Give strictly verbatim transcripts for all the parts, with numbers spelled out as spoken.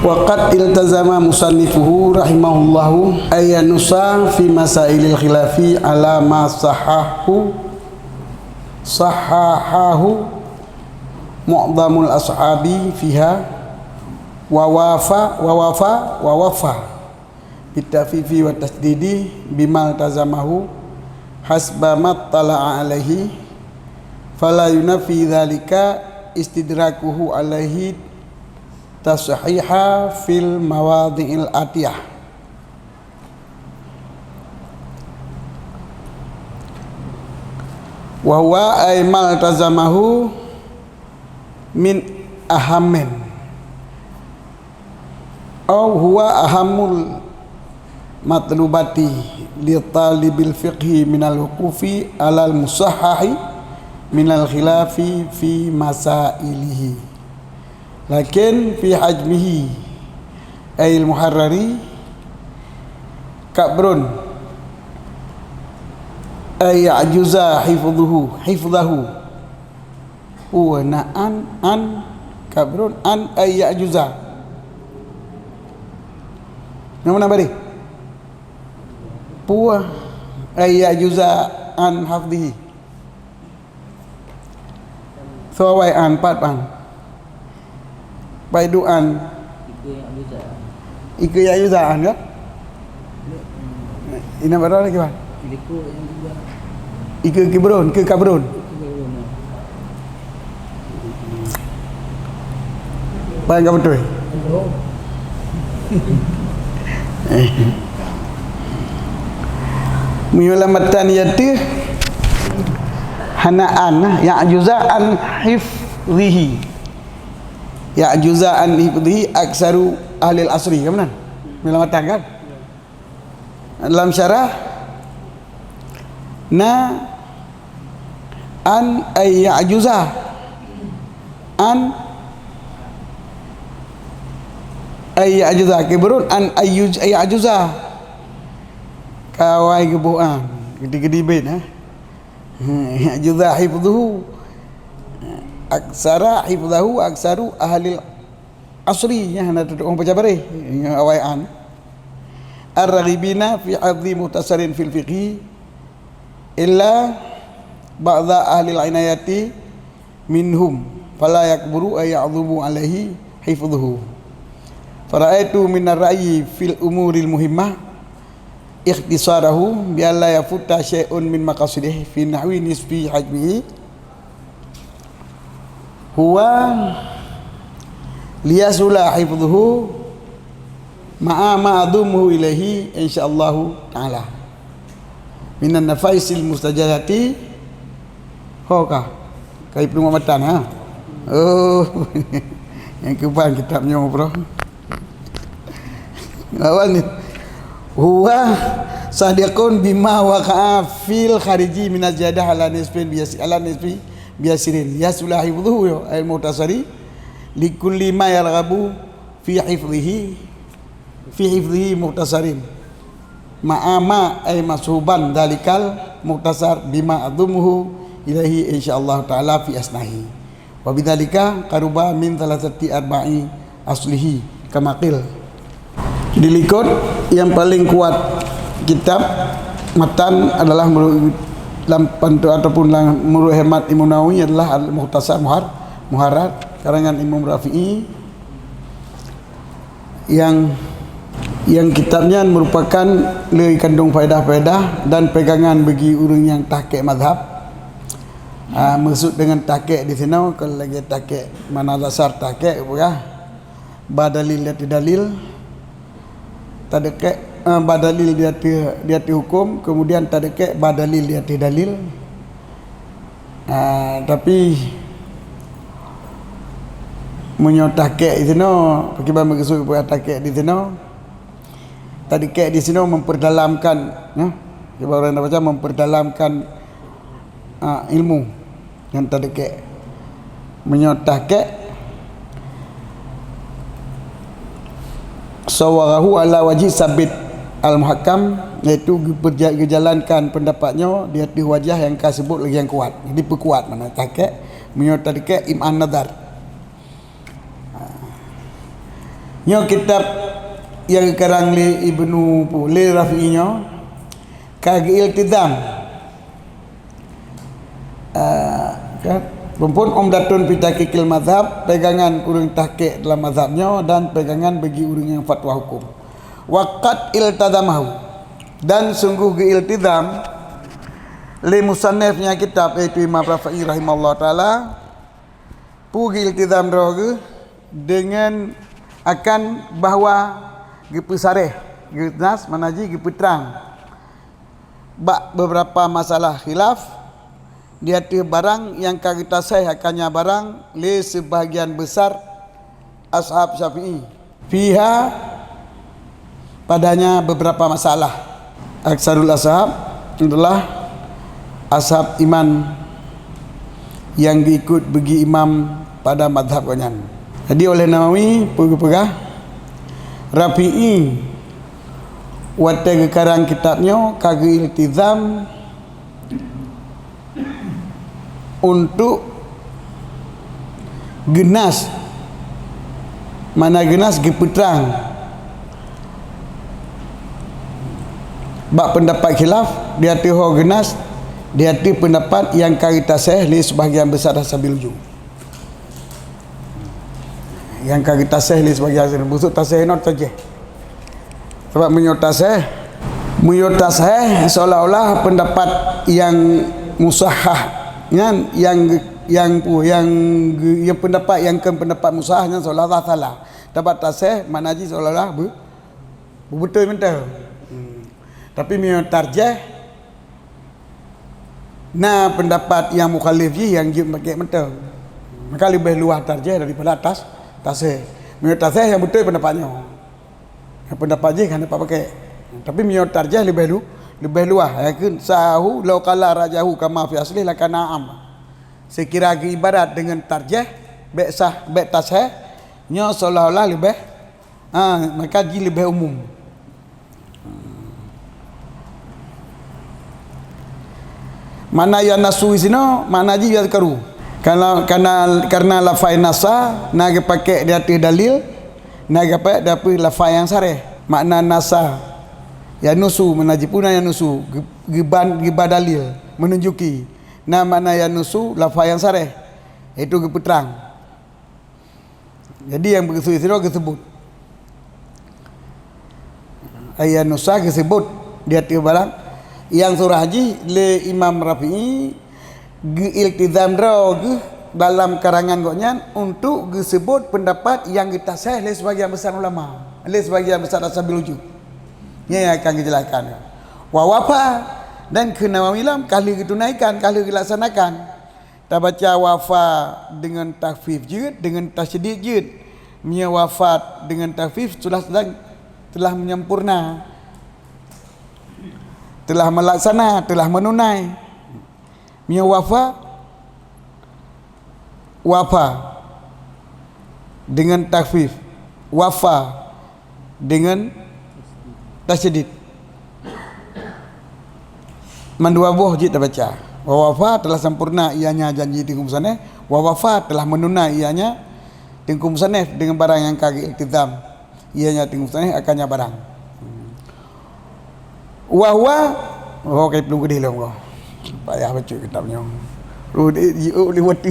Wa qad iltazama musannifuhu rahimahullahu ay yanussa fi masailil khilafi ala ma sahhahu, sahhahahu mu'dhamul ashabi fiha, wa wafa, wa wafa, wa wafa bitafifi wa tasdidi bima iltazamahu hasba ma tala'a alaihi, fala yunafi dzalika istidrakuhu alaihi tashiha fil mawadhi'il atiyah. Wa huwa ay maltazamahu min ahammin, aw huwa ahammul matlubati li talibil fiqhi minal wuqufi alal musahhahi minal khilafi fi masailihi. Lakin fi hajmihi ayil muharrari kabrun ay ya'juza hifdhuhu, hifdhahu. Puah na an, an kabrun an ay ya'juza. Nama nama bari? Puah ay ya'juza an hafdhihi. Soe awai an, pat an. Pai duan. Ikeue ya'juza an ka? Ina baroe lagi, Bang? Ikeue kibrun, ikeue kabrun. Pai ka beutôi. Meunyoe lam matan yateuh hana an, ya'juza an hifdhihi. Ya'juza an hifdhihi aksaru ahlil asri, kan meunan? Meunyoe lam matan kan? Lam syarah na an ay ya'juza. An ay ya'juza, kibrun an ay yuj-, ya'juza. Kawai geuboh an, gedi-gedi bet, ha. Ya'juza hifdhuhu aksara hifdhahu aksaru ahlil asri, ya, hana tutup orang pecah bareh. Ya, awai an. Ar-raghibina fi hifdhi muhtasarin fil fiqhi illa ba'dha ahlil inayati minhum, fala yakburu ay ya'dhumu alaihi hifdhuhu. Fara'aitu minar ra'yi fil umuril muhimmah ikhtisarahu bi alla yafuta syai'un min maqasidih fi nahwi nisfi hajmihi. Huwa liyasula hifdhuhu ma'a ma adhumuhu ilaihi insyaallahu ta'ala. Minan nafaisil mustajadati. Ho ka. Ka ipeuleumah matan, ha? Oh. Nyang keuban kitab nyoe, bro. Awal ni. Huwa sadiqun bima waqa'a fil khariji minaz ziyadah ala nisfin biyasi-, ala nisfi biyasirin. Yasula hifdhuhu, ya, al-muhtasari. Likulli ma yarghabu fi hifdhihi, fi hifdhihi muhtasarin. Ma'a ma ay masuban dalikal muhtasar bima adhumuhu ilaihi insyaallah ta'ala fi asnahi. Wa bidzalika qaruba min thalathati arba'i aslihi kama qil. Dilikot yang paling kuat kitab matan adalah menurut lam pantu ataupun lam, menurut hemat Imam Nawawi adalah Al-Mukhtasar Muhar-, Muharrar karangan Imam Rafi'i yang, yang kitab nyan merupakan le kandung faedah-faedah dan pegangan bagi ureuëng nyang tahqiq mazhab. Ah, maksud dengan tahqiq di sinoe, kalau lagi tahqiq mana dasar tahqiq, bukan? Ba dalil di ateueh dalil, tadekek, ah, ba dalil di ateueh, di ateueh hukum, kemudian tadekek ba dalil di ateueh dalil. Ah, tapi meunyoe tahqiq di sinoe, pakriban meukeusud peugah tahqiq di sinoe, tadekek di sinoe memperdalamkan, ya. Cuba orang dah baca, memperdalamkan, ah, ilmu. Nyan tadekek. Meunyoe tahqiq, sawwarahu ala wajhi sabit al-muhakkam, yaitu geupeurja-, geujalankan pendapat nyoe di ateueh wajah nyang ka sebut lagi nyang kuat. Jadi peukuat makna tahqiq, meunyoe tadekek im'an nazar. Nyoe kitab nyang geukarang lé Ibnu, lé Rafi'i nyoe ka geuiltizam. Ah, kan? Peuphon Umdatun fi Tahqiqil Mazhab, pegangan ureuëng tahqiq dalam mazhab nyoe dan pegangan bagi ureuëng nyang fatwa hukum. Wa qad iltazamahu, dan sungguh geuiltizam lé musannif nyang kitab, yaitu Imam Rafi'i rahimahullah taala, pu geuiltizam droe geuh dengan akan bahwa geupeusareh, geunas mana jih geupeutrang bak beberapa masalah khilaf di ateueh barang nyang ka geutaseh akannya barang lé sebahagian besar ashab Syafi'i. Fiha, padanya beberapa masalah. Aksarul ashab adalah ashab iman yang ikut bagi imam pada mazhab gobnyan. Jadi oleh Nawawi peugah, Rafi'i watée geukarang kitab nyoe ka geuiltizam untuk geunas, mana geunas geupeutrang bak pendapat khilaf di ateueh ho geunas di ateueh pendapat nyang ka geutaseh lé sebahagian besar ashabil wujuh. Nyang ka geutaseh lé sebahagian, maksud taseh nyoe tajeh. Sabab meunyoe taseh, meunyoe taseh seolah-olah pendapat nyang musahhah nyan, nyang, nyang, nyang, nyang pendapat nyang kon pendapat musahhah nyan seolah-olah salah. Sabab taseh makna jih seolah-olah beu-, beubeutôi mantong. Hmm. Tapi meunyoe tarjeh, na pendapat nyang mukhalif jih nyang jeuet pakèk mantong. Maka leubeh luwah tarjeh daripada tas-, taseh. Meunyoe taseh nyang beutôi pendapat nyoe. Nyang pendapat jih hana pakèk. Tapi meunyoe tarjeh leubeh lu-, leubeh luwah. Nyang kheun sahu law qala rajahu kama fi aslih lakana am. Sekira geuibarat deungon tarjeh, bèk sah, bèk taseh, nyoe seolah-olah leubeh, ha, maka jih leubeh umum. Makna ya nasu sinoe, makna jih ya karu. Karena, karena, karena lafai nasa na geupakèk di ateueh dalil, na geupakèk di ateueh lafai nyang sareh. Makna nasa, ya nusu, makna jih puna ya nusu, ge-, geuban, geuba dalil, menunjuki. Na makna ya nusu, lafai nyang sareh, yaitu geupeutrang. Jadi nyang beugeusu sidroe geuseubut. Ayat nusa geuseubut di ateueh barang nyang surah jih lé Imam Rafi'i geuiltizam droe geuh dalam karangan gobnyan untuk geuseubut pendapat nyang geutaseh lé sebagian besar ulama, lé sebagian besar ashabil wujuh. Nyan nyang akan geujelaskan. Wa wafa, dan kheun Nawawi lom ka lheueh geutunaikan, ka lheueh geulaksanakan. Tabaca wafa deungon takhfif jeuet, deungon tasydid jeuet. Meunyoe wafat deungon takhfif telah sedang, telah menyempurna, telah melaksana, telah menunai. Meunyoe wafa, wafa deungon takhfif, wafa deungon tasydid. Mandua boh jeuet tabaca. Wa wafa telah sempurna ianya janji Teungku Musaneh, wa wafa telah menunai ianya Teungku Musaneh deungon barang nyang ka geuiltizam ianya Teungku Musaneh akannya barang. Wa huwa, oh, kai plueng keudeh lom ko. Payah bacut kitab nyoe. Oh, di, di, oh, lewat tu.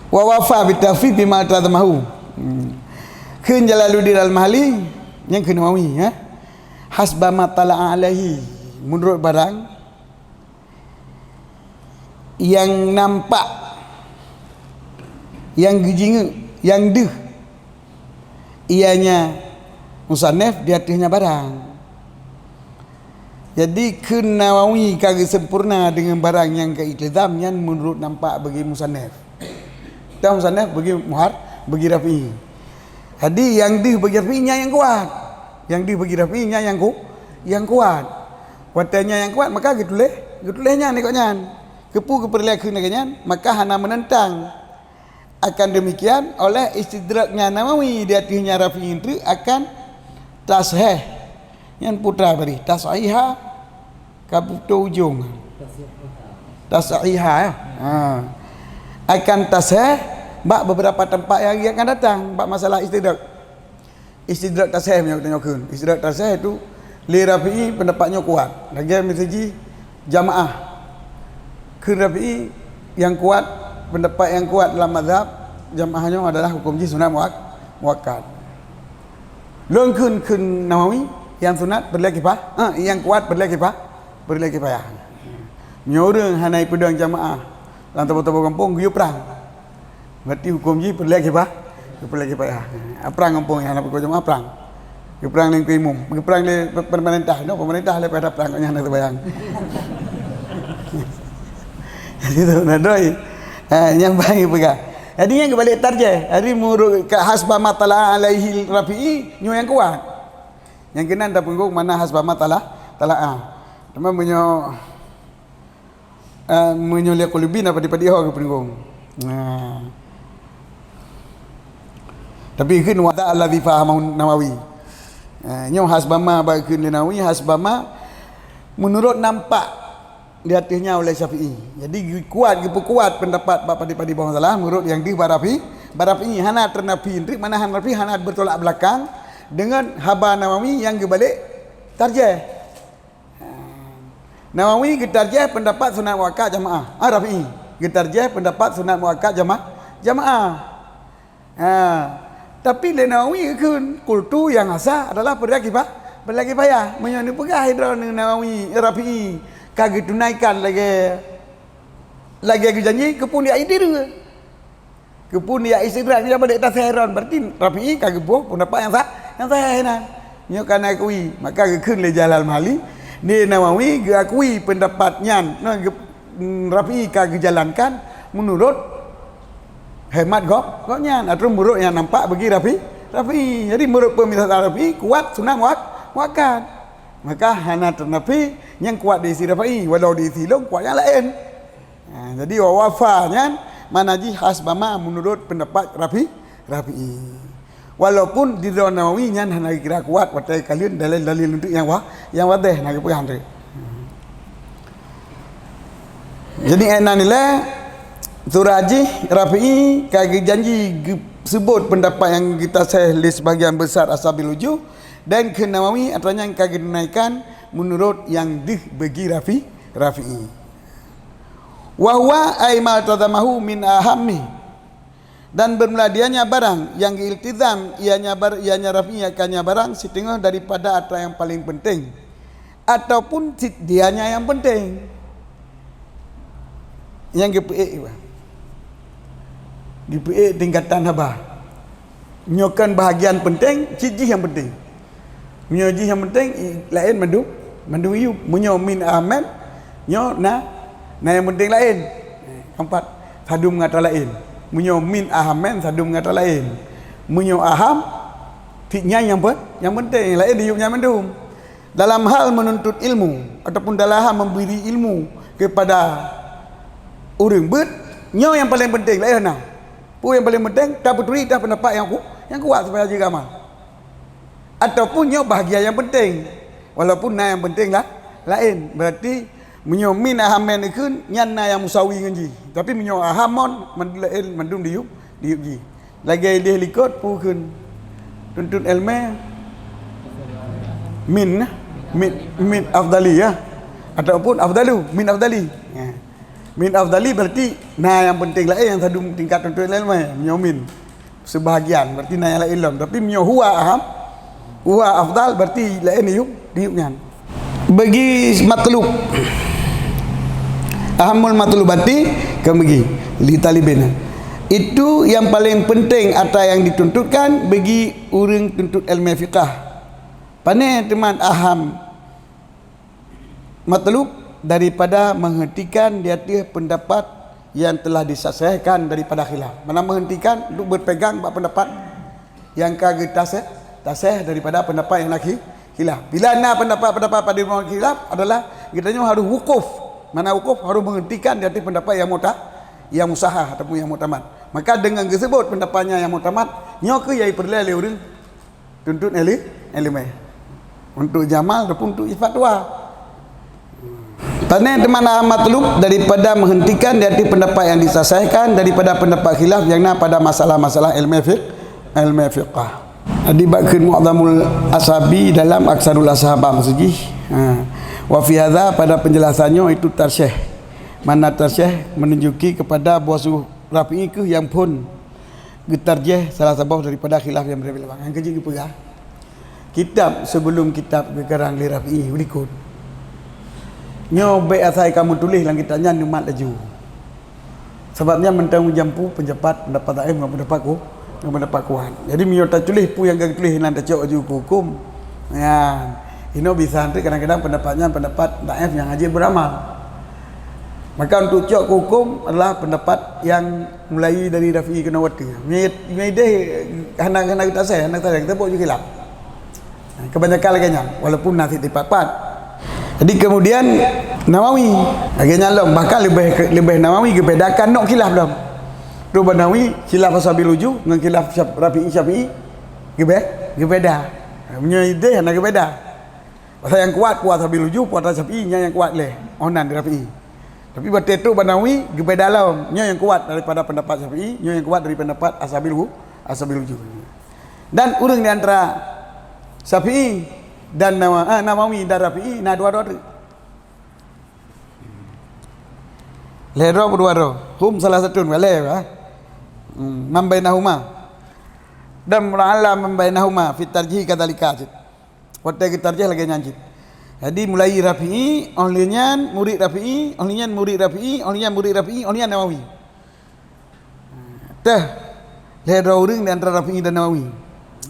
Wa wafa bi takhfif bima tadamahu. Hmm. Kheun Jalaluddin Al-Mahalli, nyang kheun Nawawi, ya. Hasba ma tala'a alaihi, menurut barang nyang nampak, nyang geujingeuk, nyang deuh, ianya musannif di ateueh nyan barang. Jadi kheun Nawawi ka geusempurna deungon barang nyang geuiltizam nyan meunurot nampak bagi musannif. Tang musannif bagi Muhar, bagi Rafi'i. Jadi nyang deuh bagi Rafi'i nyan nyang kuat. Nyang deuh bagi Rafi'i nyan nyang ku-, nyang kuat. Watèe nyan nyang kuat maka geutuléh, geutuléh nyan ikot nyan. Keupeue geupeureulèe kheun lagèe nyan? Maka hana meunentang. Akan demikian, oleh istidraknya Nawawi di ateueh nyan Rafi'i treuk akan tasheh. Nyan putra bari, tashiha ka beutôi ujong. Tashiha, ya. Ha. Akan tasheh Bak beberapa tempat yang, yang akan datang, bak masalah istidrak. Istidrak tasahih meunyoe tanyoe kheun. Istidrak tasahih tu lé Rafi'i pendapat nyoe kuat. Lagèe miseujih jamaah. Kheun Rafi'i yang kuat, pendapat yang kuat dalam mazhab jamaah nyoe adalah hukum jih sunat muak-, muakkad. Lôn kheun, kheun Nawawi yang sunat peureulèe kifah-, eh, yang kuat peureulèe kifah-, peureulèe kifayah. Meunyoe ureueng hana ipeudong jamaah lam tobo-tobo gampông, geuyue prang. Berarti hukum jih peureulèe kifah-, peureulèe kifayah. Aprang gampông nyang hana peuko jamaah, prang. Geuprang lé imum, geuprang lé pe-, pemerintah. No, pemerintah lé pada prang, nyan hana teubayang. Itu na doi. Ha, nyang bang peugah. Jadi nyang keubalek tarjih. Jadi meunurot ka hasba ma tala alaihi Rafi'i, nyoe nyang kuat. Nyang keunan tapeunggong mana hasba ma tala, tala a. Teuma meunyoe Eh, meunyoe lé Qulubi na padé-padé ho geupeureunggong. Nah. Tapi kheun wa hadza allazi fahamahu Nawawi. Eh, nyoe hasba ma bak kheun lé Nawawi, hasba ma meunurot nampak di ateueh nyan oleh Syafi'i. Jadi geukuat, geupeukuat pendapat bak padé-padé boh masalah meunurot nyang deuh bak Rafi-, bak Rafi'i hana teunafi, treuk mana hana Rafi'i hana bertolak belakang dengan haba Nawawi nyang geubalek tarjih. Nawawi geutarjih pendapat sunat muakkad jamaah. Ah, Rafi'i geutarjih pendapat sunat muakkad jama-, jamaah. Ha. Tapi lé Nawawi geukheun, qultu nyang asa adalah peureulèe kifa-, peureulèe kifayah. Meunyoe neupeugah droeneuh Nawawi, Rafi'i ka geutunaikan lagèe, lagèe geujanji, keupeue jak idéh dua. Keupeue jak istidrak nyang padé tasahih droen, berarti Rafi'i ka geuboh pendapat nyang sa-, nyang sahih nyan. Nyoe ka na akui, maka geukheun lé Jalal Mahali, lé Nawawi geuakui pendapat nyan, nah, geu-, mm, Rafi'i ka geujalankan meunurot hemat gob, gobnyan, atawa meunurot nyang nampak bagi Rafi-, Rafi'i. Jadi meunurot peumisalan Rafi'i kuat sunat muak-, muakkad. Maka hana teunafi nyang kuat di sisi Rafi'i, walau di sisi lôn kuat nyang laén. Ha, jadi wa wafa nyan makna jih hasba ma meunurot pendapat Rafi-, Rafi'i. Walaupun di droe Nawawi nyan hana geukira kuat watèe kalheuh dalil-dalil untuk nyang wa-, nyang wadéh na geupeugah tu. Jadi, eh, na nilai surah jih Rafi'i ka geujanji geuseubut pendapat nyang geutasahih lé sebagian besar ashabil wujuh dan kheun Nawawi atra nyan ka geutunaikan meunurot nyang deuh bagi Rafi-, Rafi'i. Wa huwa ay ma iltazamahu min ahammi. Dan bermula dianya barang yang iltizam ianya bar-, ianya Rafi'i akannya barang siteungoh daripada atra yang paling penting ataupun cit dianya yang penting. Nyang geupeuék, geupeuék tingkatan haba. Nyoe kan bahagian penting, cit jih nyang penting. Meunyoe jih nyang penting, i-, laén mandum, mandum iyup. Meunyoe min ahamman, nyoe na, na nyang penting laén. Keempat, sadum ngon atra laén. Meunyoe min ahamman, sadum ngon atra laén. Meunyoe aham, cit nyan nyang pen-, nyang penting, laén iyup nyan mandum. Dalam hal menuntut ilmu ataupun dalam hal memberi ilmu kepada ureueng beuet, nyoe nyang paleng penting, laén hana. Peue nyang paleng penting, tapeuturi teuh pendapat nyang ku-, nyang kuat supaya jeuet amal. Ataupun nyoe bahagian nyang penting, walaupun na nyang penting la-, laén. Berarti meunyoe min ahamman dikheun, nyan na nyang musawi ngon jih. Tapi meunyoe aham mon, man-, laén mandum diyup, diyup jih. Lagèe idéh likot peue kheun tuntut ileumèe min, min, min afdali, ya. Ataupun afdalu, min afdali. Ya. Min afdali berarti na nyang penting laén nyang sadum tingkat tuntut ileumèe, meunyoe min. Sebahagian, berarti na nyang laén lom. Tapi meunyoe huwa aham, huwa afdal, berarti laén diyup, diyup nyan. Bagi matlub. Ahamul matlubati, kan bagi li talibin. Itu yang paling penting atra yang dituntutkan bagi ureueng tuntut ileumèe fiqah. Pané teuma aham matlub daripada menghentikan di ateueh pendapat yang telah disasahkan daripada khilaf. Mana menghentikan untuk berpegang bak pendapat yang ka geutasah, tasah daripada pendapat yang na khi-, khilaf. Bila na pendapat-pendapat pada khilaf adalah geutanyoe harus wukuf. Mana wukuf harus menghentikan di ateueh pendapat yang muta-, yang musahah ataupun yang muktamad. Maka dengan geuseubut pendapatnya yang muktamad, nyoe keuh nyang peureulèe lé ureueng tuntut ileumèe, ileumèe. Untuk jamal ataupun untuk fatwa. Pane teuma na matlub daripada menghentikan di atas pendapat yang disasaikan daripada pendapat khilaf yang na pada masalah-masalah ilmu fiqh, ilmu fiqah. Jadi bak kheun Mu'dhamul Ashabi dalam Aksarul Ashabah maksud jih. Ha. Wa fi hadza, pada penjelasannya itu tarsyih. Mana tarsyih menunjuki kepada bahwa su Rafi'i keuh yang phon geutarjih salah saboh daripada khilaf yang berbeda. Nyang keujeuet geupeugah, kitab sebelum kitab geukarang lé Rafi'i ulikot. Nyoe bèk asai kamoe tuléh lam kitab nyan neumat laju. Sabab nyan mantong jampu pendapat, pendapat dhaif ngon pendapat ku-, ngon pendapat kuat. Jadi meunyoe tatuléh peue nyang ka geutuléh nyan tacok laju keu huköm, nyan inoe bisa teuk kadang-kadang pendapat nyan pendapat dhaif nyang hana jeuet beuramal. Maka untuk cok keu huköm adalah pendapat yang mulai dari Rafi'i keunoe watèe. Meunyoe idéh hana, hana geutasai, hana geutasai, kita buat juga khilaf. Kebanyakan lagèe nyan, walaupun na sit tipat-pat. Jadi kemudian Nawawi, lagèe nyan lom, bahkan leubeh, leubeh Nawawi geubedakan nok khilaf lom. Trok bak Nawawi, khilaf ashabil wujuh ngon khilaf Syaf-, Rafi'i Syafi'i geube-, geubeda. Meunyoe idéh hana geubeda. Pasal nyang kuat, kuat ashabil wujuh, kuat Syafi'i, nyan nyang kuat lé. Oh nan Rafi'i. Tapi watèe trok bak Nawawi geubeda lom. Nyoe nyang kuat daripada pendapat Syafi'i, nyoe nyang kuat dari pendapat ashabil wu-, ashabil wujuh. Dan ureueng di antara Syafi'i dan Nawa-, ah, Nawawi dan Rafi'i na dua-dua teuk. Lhèe droe peue dua droe? Hum salah satu, bukan lhèe, ah. Hmm, man bainahuma. Dan mula'alla man bainahuma fit tarjih kadzalika cit. Watèe geutarjih lagèe nyan cit. Jadi mulai Rafi'i, oh lheueh nyan murid Rafi'i, oh lheueh nyan murid Rafi'i, oh lheueh nyan murid Rafi'i, oh lheueh nyan Nawawi. Teuh, lhèe droe ureueng di antara Rafi'i dan Nawawi.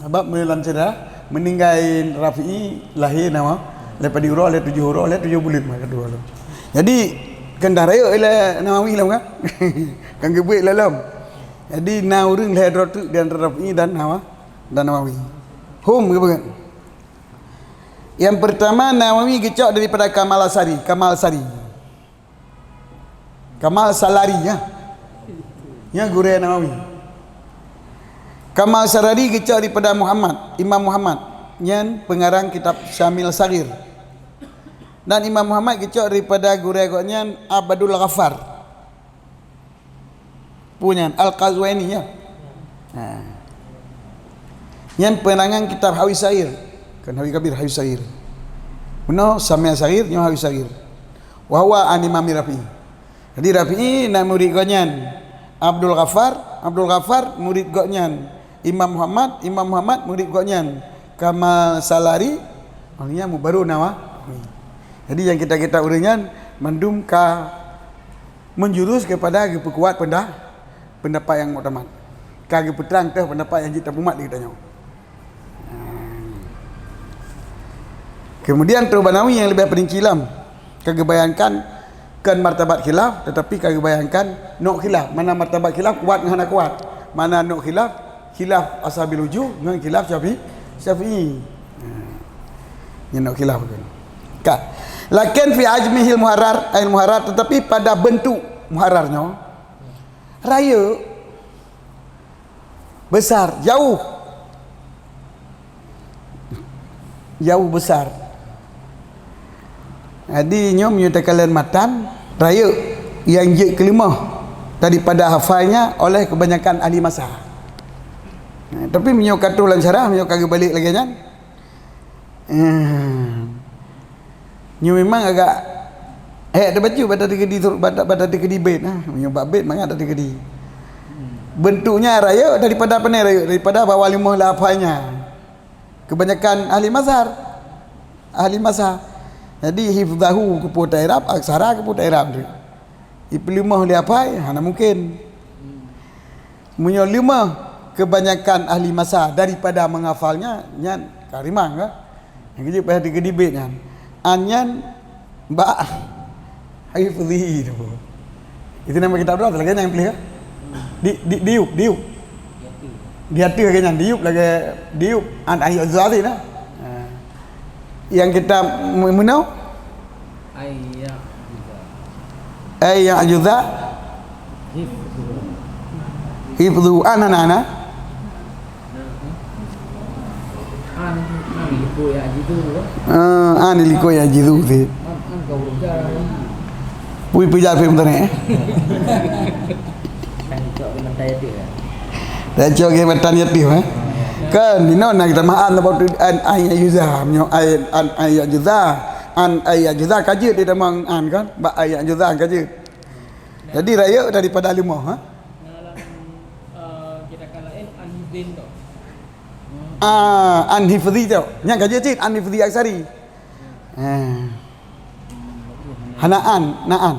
Sabab meulansara meuninggai Rafi'i lahé Nawa-, lhèe padum uroe, lhèe tujoh uroe, lhèe tujoh buleuen maka dua lom. Jadi keuntah rayeuk ilèe Nawawi lom kan? Kan geubeuet lom. Jadi na ureueng lhèe droe teuk di antara Rafi'i dan Nawa-, dan Nawawi. Hum geupeugah. Yang pertama Nawawi geucok daripada Kamal Sari, Kamal Sari. Kamal Salari, ya. Nyan gurèe Nawawi. Kamal Salari geucok daripada Muhammad, Imam Muhammad. Nyan pengarang kitab Syamil Saghir. Dan Imam Muhammad geucok daripada gurèe gobnyan Abdul Ghaffar. Peue nyan? Al-Qazwini, ya. Ha. Nyan pengarang kitab Hawi Saghir. Kan Hawi Kabir, Hawi Saghir. Meunoe Syamil Saghir, nyoe Hawi Saghir. Wa huwa an Imam Rafi'i. Jadi Rafi'i na murid gobnyan Abdul Ghaffar, Abdul Ghaffar murid gobnyan Imam Muhammad, Imam Muhammad murid gobnyan Kamal Salari, oh lheueh nyan mubaru Nawawi. Jadi nyang kitab-kitab ureueng nyan mandum ka menjurus kepada geupeukuat penda-, pendapat nyang muktamad. Ka geupeutrang teuh pendapat nyang jeuet tapeumat di geutanyoe. Kemudian trok bak Nawawi nyang leubeh perinci lom. Ka geubayangkan kon martabat khilaf, tetapi ka geubayangkan nok khilaf. Mana martabat khilaf kuat ngon hana kuat. Mana nok khilaf, khilaf ashabil wujuh ngon khilaf Syafi-, Syafi'i. Nyan nok khilaf kan. Ka. Lakin fi hajmihil muharrar, ail muharrar, tetapi pada bentuk muharrar nyoe, rayeuk, besar, jauh. Jauh besar. Jadi nyoe meunyoe takalon matan, rayeuk nyang jeuet keuleumoh daripada hafalnya oleh kebanyakan ahli masa. Tapi meunyoe ka troh lam syarah, meunyoe ka geubalek lagèe nyan, Hmm. Nyoe memang agak hèk teubacut bak tateukeudi sur-, bak ta-, bak tateukeudi bait, nah. Meunyoe bak bait mangat tateukeudi. Bentuknya rayeuk daripada pane rayeuk, daripada bahwa leumoh lafaznya. Kebanyakan ahli mazhar, ahli masa. Jadi hifzahu keupeue ta i'rab, aksara keupeue ta i'rab tu. Ipeuleumah lé apai, hana mungkin. Meunyoe leumah kebanyakan ahli masa daripada menghafalnya, nyan ka rimang ka. Nyang keujeuet payah teukeudi bait nyan. An nyan bak hifzihi tu. Itu nama kitab droe lagèe nyang tuléh ka. Di, di, diup, diup. Di ateueh lagèe nyan, diup lagèe diup an ahi azali nah. Ha. Nyang kitab mu-, meunoe? Ai ya'juza. Ai ya'juza. Hifzuhu. Hifzuhu. An, an, an, an. An, an, liku ya'jizu. Ah, an, liku ya'jizu, sih. An, an, kau udah. Pui pui jar pui meutaneh, eh? Tacok ke matan yatim, eh? Kan, di non na kita maaf lah waktu an, an ya'juza, nyo an, an ya'juza, an ya'juza ka jeuet di tamong an kan? Bak an ya'juza ka jeuet. Jadi rayeuk daripada leumoh, ha? Ah, an hifzi tu. Nyang ka jeuet cit, an hifzi aksari. Ah. Hana an, na an.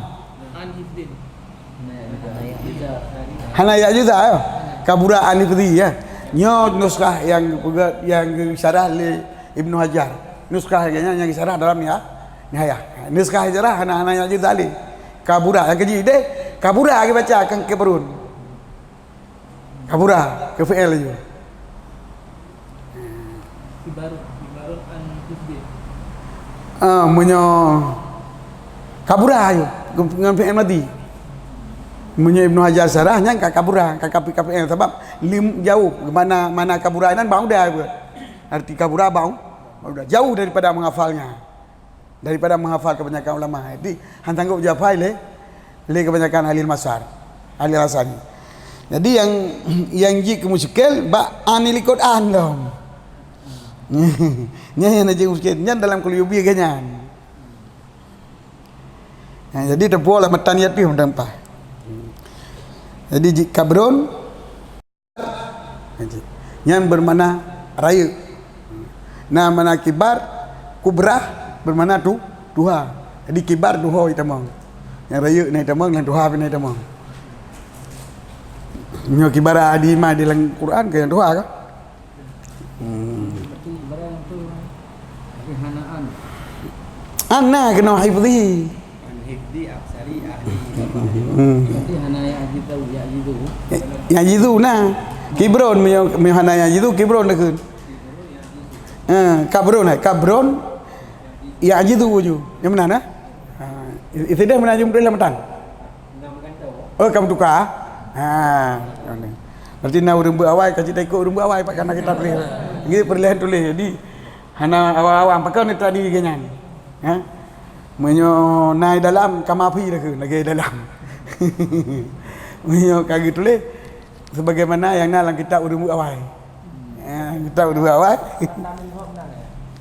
Hana ya'juza, ya. Kabura an hifzi, ya. Nyoe nuskah nyang peugah, nyang geusyarah lé Ibnu Hajar. Nuskah nyang, nyang geusyarah dalam ya, Nihayah. Nuskah syarah hana, hana ya'juza lé. Kabura, nyang keujih deh. Kabura geubaca, kan kibrun. Kabura, keu fi'il laju. Kibarun, kibarun an hifzi. Ah, meunyoe kabura laju, ngon fi'il madhi. Meunyoe Ibnu Hajar syarah, nyan ka kabura, ka kapi-, ka fi'il. Sabab lim-, jauh, mana, mana kabura nyan bang udah buet. Arti kabura bang, bang udah. Jauh daripada menghafalnya. Daripada menghafal kebanyakan ulama. Jadi, han sanggup jihafai lé, lé kebanyakan ahli masar, ahli Hasan. Jadi, yang, yang jeuet keu muskil, bak an likot an lom. Nyan nyang jeuet muskil. Nyan dalam Quluyubi ke nyan. Ha, jadi, teupuoh lah matan yatim dan pah. Jadi, jeuet kabrun, nyan bermakna rayeuk. Nah, makna kibar, kubrah, bermakna tu, tuha. Jadi, kibar tuha itamong. Nyang rayeuk na itamong, nyang tuha pih na itamong. Nyoe kibar adi ma di lam Quran ke nyang tuha ke? Hmm. Berarti barang tu, tapi hana an. An na keunoe hifzi. An hifzi aksari ahli. Hmm. Berarti hana ya'jizu, ya'jizu. Ya, ya'jizu na. Kibrun, meunyoe, meunyoe hana ya'jizu, kibrun takheun. Eh, kabrun, eh, kabrun. Ya'jizu ju. Nyang meunan, eh? Ha, i-, i sideh meunan ju meutuléh lam matan. Oh, ka meutuka? Ha. Berarti na ureueng beuet awai, ka cit ikot ureueng beuet awai, pat ka na kitab tuléh. Nggih, peureulèe tuléh. Jadi, hana awai-awai, pakon tadi geuh nyan. Ha? Meunyoe na i dalam, ka mafi dah keu lagèe dalam. Meunyoe ka geutuléh, sebagaimana nyang na lam kitab ureueng beuet awai. Ya, kitab ureueng beuet awai.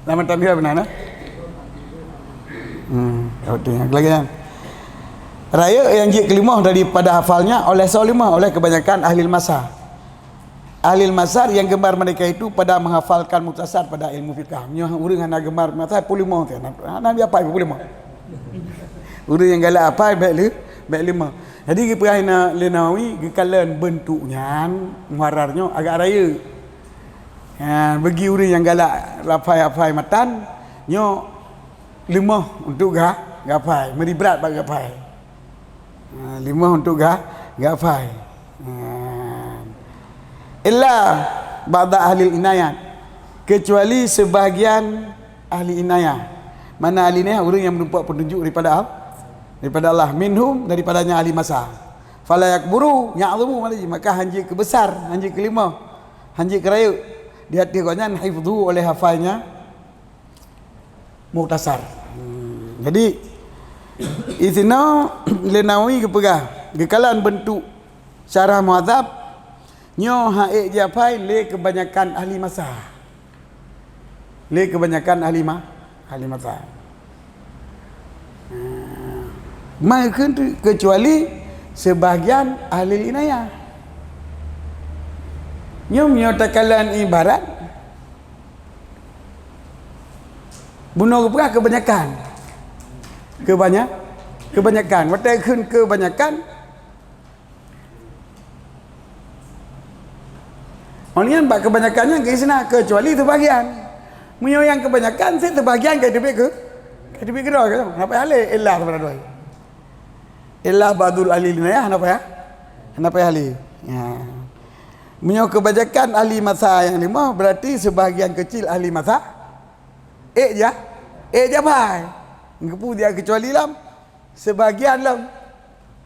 Lam matan dia beuna, nah? Hmm, betul. Lagi nyan. Rayeuk nyang jeuet keu leumoh daripada hafalnya oleh soe leumoh? Oleh kebanyakan ahli masa. Ahli masa yang gemar mereka itu pada menghafalkan mukhtasar pada ilmu fikah. Nyoe ureueng hana gemar masa peuet leumoh tu. Hana, hana hafai peuet leumoh. Ureueng nyang galak hafai bèk leu-, bèk leumoh. Jadi geupeugah lé Nawawi, geukalon beuntuk nyan, muharrar nyoe agak rayeuk. Ha, bagi ureueng nyang galak hafai-hafai matan, nyoe leumoh untuk ga-, geuhafai, meuri brat bak geuhafai. Ha, leumoh untuk ga-, geuhafai. Ha. Illa ba'da ahli inayat, kecuali sebahagian ahli inayah. Mana ahli inayah? Ureueng nyang meureumpok peutunjuk daripada Al-, daripada Allah, minhum, daripadanya ahli masa. Fala yakburu, ya'zumu, maka hanjeuet keu beusar, hanjeuet keu leumoh, hanjeuet keu rayeuk. Di ateueh gobnyan hifdhu, oleh hafalnya mukhtasar. Hmm, jadi, isinoe lé Nawawi geupeugah, geukalon beuntuk syarah muhadzab, nyoe han ék jihafai lé keubanyakan ahli masa. Lé keubanyakan ahli ma-, ahli masa. Maka keucuali sebahagian ahli inayah. Nyoe meunyoe takalon ibarat, bunoe geupeugah keubanyakan. Keubanya-, keubanyakan. Watèe kheun keubanyakan, oh, nyan bak keubanyakan nyan geuisna keucuali seubahagian. Meunyoe nyang keubanyakan, cit seubahagian ka teubiet keu, ka teubiet keudroe, ka hana payah lé, illa seubeuna dua. Illa ba'dul ahli inayah, hana payah, hana payah lé. Ya. Meunyoe keubanyakan ahli masa nyang leumoh, berarti seubahagian keucil ahli masa ék ja-, ék jihafai. Geupeu dia keucuali lam seubahagian lom.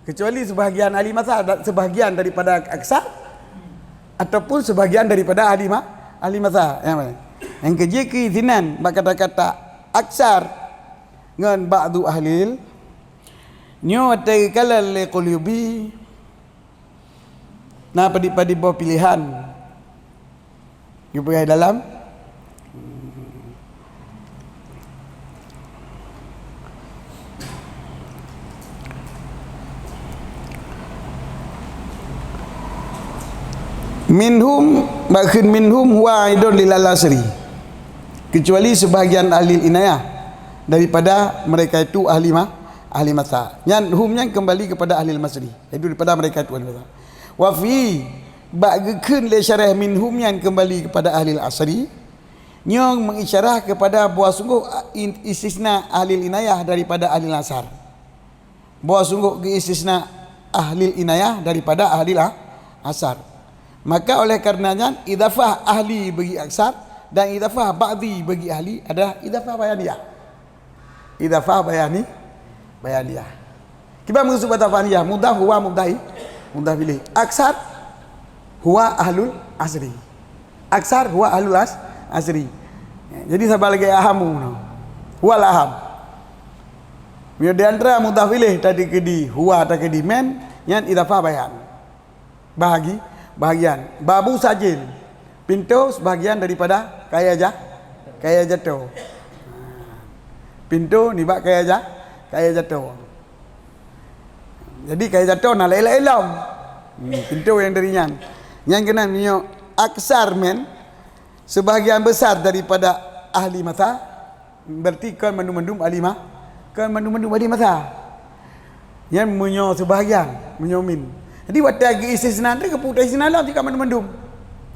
Keucuali seubahagian ahli masa, da-, seubahagian daripada aksar, ataupun seubahagian daripada ahli ma-, ahli masa. Nyang mana? Nyang keujeuet keu sinan bak kata-kata aksar ngon ba'du ahlil Nyoe watée geukalon lé Qurtubi, na padub-padub boh piléhan geupeugah dalam. Minhum, bak kheun minhum huwa aidon lil asri, kecuali sebahagian ahli inayah daripada mereka itu ahli ma-, ahli masa. Nyan hum nyan kembali kepada ahli masri, yaitu daripada mereka itu ahli masa. Wa fi, bak geukheun lé syarah minhum nyan kembali kepada ahli asri, nyoe mengisyarah kepada bahwa sungguh in-, istisna ahli inayah daripada ahli asar. Bahwa sungguh geuistisna ahli inayah daripada ahli a-, asar. Maka oleh karena nyan, idafah ahli bagi aksar dan idafah ba'di bagi ahli adalah idafah bayaniyah. Idafah bayani, bayaniyah. Kiban meukeusud idafah bayaniyah, mudhaf huwa mudhaf i-, mudhaf ilaih. Aksar huwa ahlul asri. Aksar huwa ahlul as-, asri. Jadi saban lagée aham nyoe. Huwal aham. Meunyoe di antara mudhaf ilaih tadi keudi huwa tadi keudi min, nyan idafah bayan. Bahagi, bahagian. Babu sajil. Pintoe sebahagian daripada kayée ja-, kayée jatoe. Pintoe nibak kayée ja-, kayée jatoe. Jadi kayée jatoe na laén-laén lom. Hmm, pintoe nyang dari nyan. Nyan keunan meunyoe aksar min, sebahagian besar daripada ahli masa, berarti kon mandum-mandum ahli ma-, kon mandum-mandum ahli masa. Nyan meunyoe sebahagian, meunyoe min. Jadi watée geuistisna teuh, keupeue taistisna lom jika mandum-mandum.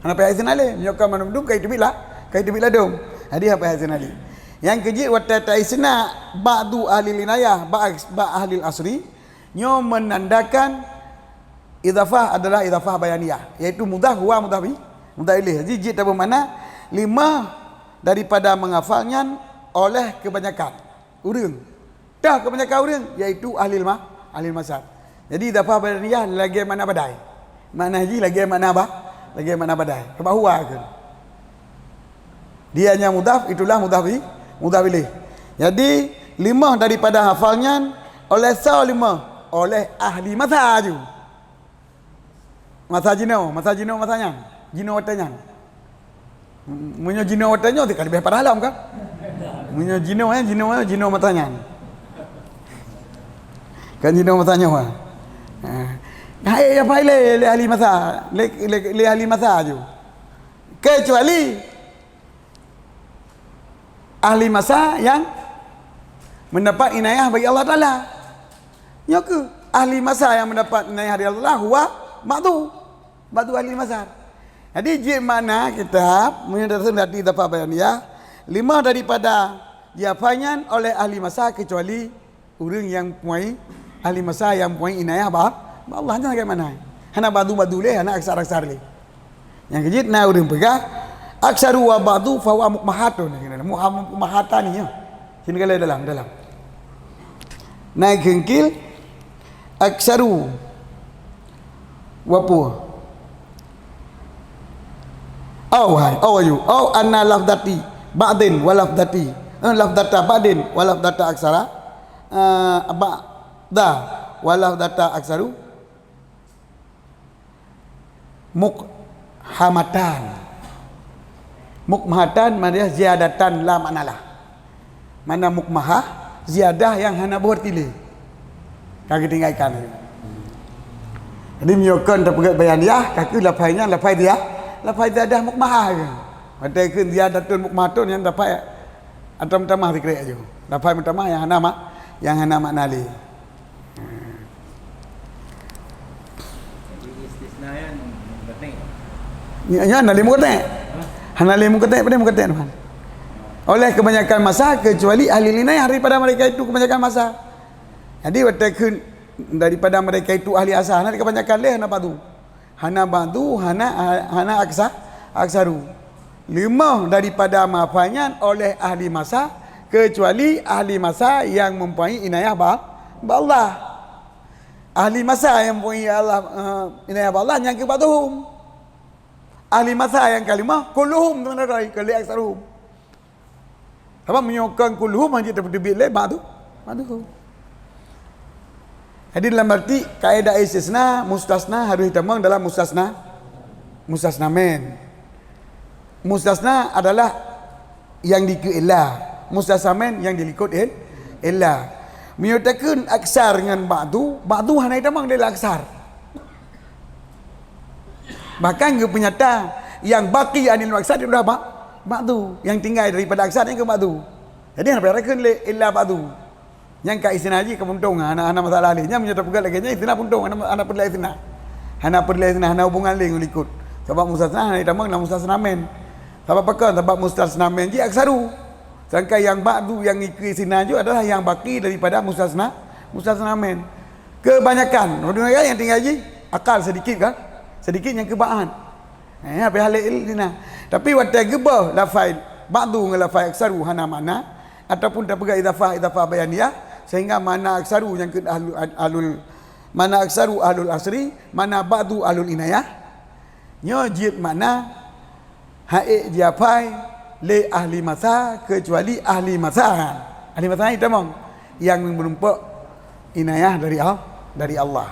Hana payah istisna lé. Meunyoe kon mandum-mandum, ka jiteubiet lah, ka jiteubiet ladom. Jadi hana payah istisna lé. Nyang keujeuet watée taistisna ba'du ahli inayah, ba-, ba'du ahli asri, nyoe menandakan idafah adalah idafah bayaniyah, yaitu mudhaf huwa mudhaf i-, mudhaf ilaih. Jadi jeuet tabeumakna limong daripada menghafal nyan oleh kebanyakan ureuëng. Tah kebanyakan ureuëng, yaitu ahli ma-, ahli masar. Jadi idafah bayaniyah lagée makna badai. Makna jih lagée makna ba-, lagée makna badai. Sabab huwa kheun. Dia nyang mudhaf, itulah mudhaf i-, mudhaf ilaih. Jadi limong daripada hafal nyan oleh soe limong? Oleh ahli masa aju. Masa jinoe, masa jinoe masa nyan. Jinoe watée nyan. Meunyoe jinoe watée nyoe, ka leubeh parah lom kan? Meunyoe jinoe, eh, jinoe, eh, jinoe masa nyan. Kan jinoe masa nyoe, eh. Nah, eh, apa lé, lé ahli masa, lé, lé, lé ahli masa aju. Kecuali ahli masa yang mendapat inayah bagi Allah Taala. Nyoe keuh ahli masa yang mendapat inayah dari Allah Taala, huwa ba'du, ba'du ahli masa. Jadi jeuet makna kitab, meunyoe dari idafah bayaniyah, limong daripada jihafal nyan oleh ahli masa kecuali ureuëng nyang puai, ahli masa nyang puai inayah ba, ba Allah nyan lagée makna. Hana ba'du-ba'du lé, hana aksar-aksar lé. Nyang keujeuet na ureuëng peugah, aksaru wa ba'du fa huwa mukmahatun. Muha-, mukmahatani nyoe. Sini kala dalam, dalam. Na keungkil aksaru wa pu. Au hai, au ayu, au anna lafdati ba'din wa lafdati, eh, lafdata ba'din wa lafdata aksara, eh, ba'da wa lafdata aksaru mukhamatan. Mukmahatan makna ziyadatan la makna lah. Makna mukmahah, ziyadah nyang hana boh arti lé. Ka geutinggai ikan. Jadi meunyoe kon tapeugét bayaniyah, ka keuh lafai nyan lafai dia, lafai ziyadah mukmahah ke. Watée kheun ziyadatun mukmahatun nyan lafai atau meutamah sikrek aju. Lafai meutamah nyang hana mak-, nyang hana makna lé. Jadi istisna nyan mukhatab. Nya, nya hana lé mukhatab. Hana lé mukhatab, pada mukhatab teuma. Oleh kebanyakan masa, kecuali ahli inayah daripada mereka itu kebanyakan masa. Jadi watée kheun daripada mereka itu ahli asar, hana kebanyakan lé hana ba'du. Hana ba'du, hana, hana aksa-, aksaru. Limong daripada masa nyan oleh ahli masa, kecuali ahli masa yang mempunyai inayah ba, ba Allah. Ahli masa yang mempunyai Allah, eh, inayah ba Allah nyang keu ba'duhum. Ahli masa yang kalimah kulluhum, teuma dari kali aksaruhum. Sabab meunyoe kon kulluhum hana jeuet tapeuteubiet lé ba'du, ba'duhum. Jadi dalam arti kaedah istisna, mustasna harus jitamong dalam mustasna, mustasna men. Mustasna adalah nyang dikeue illa, mustasna men nyang dilikot il-, illa. Meunyoe takheun aksar ngon ba'du, ba'du hana jitamong dalam aksar. Bahkan geupeunyata nyang baqi anil aksar adalah ba-, ba'du, nyang tinggai daripada aksar nyan keuh ba'du. Jadi hana payah takheun lé illa ba'du. Nyang ka istisna jih ka puntông, hana, hana masalah lé. Nyan meunyoe tapeugah lagèe nyan, istisna puntông, hana, hana peureulèe istisna. Hana peureulèe istisna, hana hubungan lé ngon likot. Sabab mustasna hana jitamong lam mustasna men. Sabab pakon? Sabab mustasna men jih aksaru. Sedangkan nyang ba'du nyang dikeue istisna jih adalah nyang baqi daripada mustasna, mustasna men. Kebanyakan, nyang tinggai jih akal sedikit kan? Sedikit nyang keu ba'an. Eh, habéh hal laén nah. Tapi watèe geuboh lafai ba'du ngon lafai aksaru hana makna, ataupun tapeugah idafah, idafah bayaniyah, sehingga makna aksaru nyang keu ahlul, ahlul, makna aksaru ahlul asri, makna ba'du ahlul inayah. Nyoe jeuet makna hana ék jiafai lé ahli masa keucuali ahli masa. Ahli masa nyan tamong nyang meurumpok inayah dari Al-, dari Allah.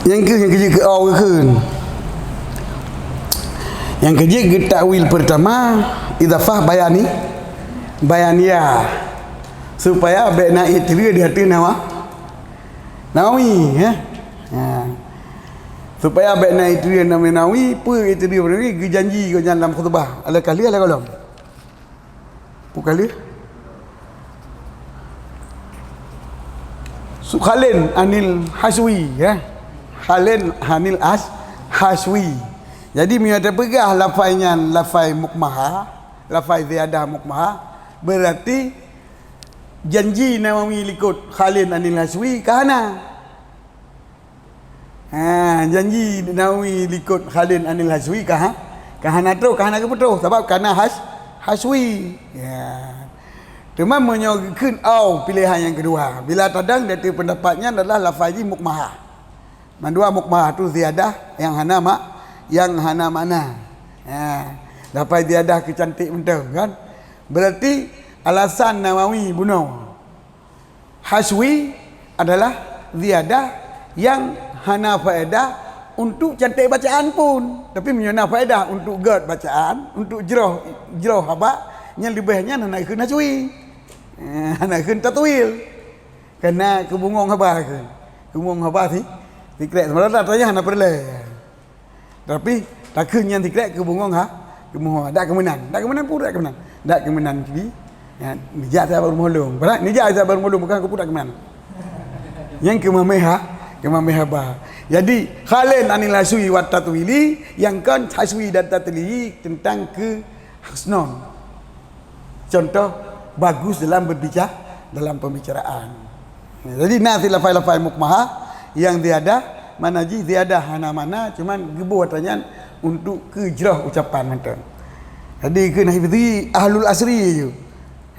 Nyang keu, nyang keujeuet keu, oh, keu. Nyang keujeuet keu takwil pertama, idafah bayani, bayaniyah. Supaya bèk na iktiri di ateueh Nawa-, Nawawi, eh? Ha. Supaya bèk na iktiri Nawawi, peue iktiri Nawawi, geujanji gobnyan lam khutbah. Alakah lheueh, alakah gohlom? Peue ka lheueh? Su-, khalin anil haswi, ya. Khalin anil as-, haswi. Jadi, meunyoe tapeugah lafai nyan lafai mukmaha, lafai ziyadah mukmaha, berarti janji Nawawi likot khalin anil haswi ka hana. Ha, janji Nawawi likot khalin anil haswi ka ha-, ka hana troh, ka hana geupeutroh, sabab ka na has-, haswi. Ya. Teuma meunyoe geukheun au piléhan nyang keudua, bila tadong di ateueh peundapat nyan adalah lafai jih mukmaha. Mandua mukmaha tu ziyadah nyang hana mak-, nyang hana makna. Ha, lafai ziyadah keu cantik mantong kan. Berarti alasan Nawawi bunoe. Haswi adalah ziyadah nyang hana faedah untuk cantik bacaan pun. Tapi meunyoe na faedah untuk gèt bacaan, untuk jroh, jroh haba, nyan leubeh nyan hana kheun haswi. Eh, hana kheun tatwil. Karena keubungong haba kheun. Keubungong haba si, sikrek. Sebenarnya tanya hana peureulèe. Tapi takheun nyan sikrek keubungong ha, keubungong. Dak keumeunan. Dak keumeunan pun dak keumeunan. Dak keumeunan kibi. Ya, neujak saban rumoh lôn. Berat, neujak saban rumoh lôn, bukan keupeue dak keumeunan. Nyang keumameh ha, keumameh haba. Jadi, khalin anil haswi wat tatwili, nyang kon haswi dan tatwili tentang keu husnon. Contoh bagus dalam berbicara, dalam pembicaraan. Jadi na sit lafai-lafai mukmaha nyang ziyadah, makna jih ziyadah hana makna, cuman geuboh atra nyan untuk keu jroh ucapan mantong. Jadi kheun hifzi ahlul asri ju.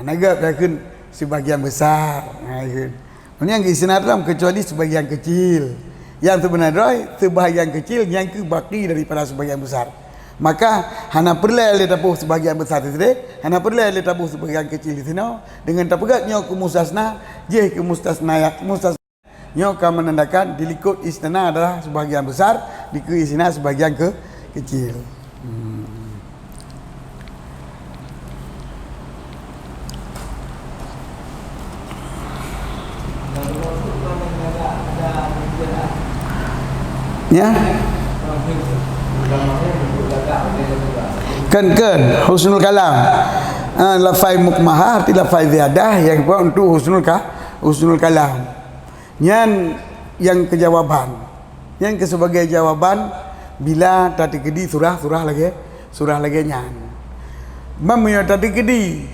Hana gèt kheun sebagian besar. Ha, kheun. Nyan geuistinat lom, kecuali sebagian kecil. Nyang seubeuna droe, sebahagian kecil nyang keu baki daripada sebagian besar. Maka hana peureulèe lé taboh sebahagian besar sideh, hana peureulèe lé taboh sebahagian kecil disinoe. Deungon tapeugah nyoe keu mustasna, jih keu mustasna, ya, mustasna. Nyoe ka menandakan dilikot istisna adalah sebahagian besar, dikeue istisna sebahagian ke-, kecil. Hmm. Ya. Kan, kan, husnul kalam. Ah, lafai mukmahah, arti lafai ziyadah nyang buat untuk husnul ka-, husnul kalam. Nyan nyang keujawaban. Nyan keu sebagai jawaban bila tateukeudi surah-surah lagèe, surah lagèe nyan. Meunyoe tateukeudi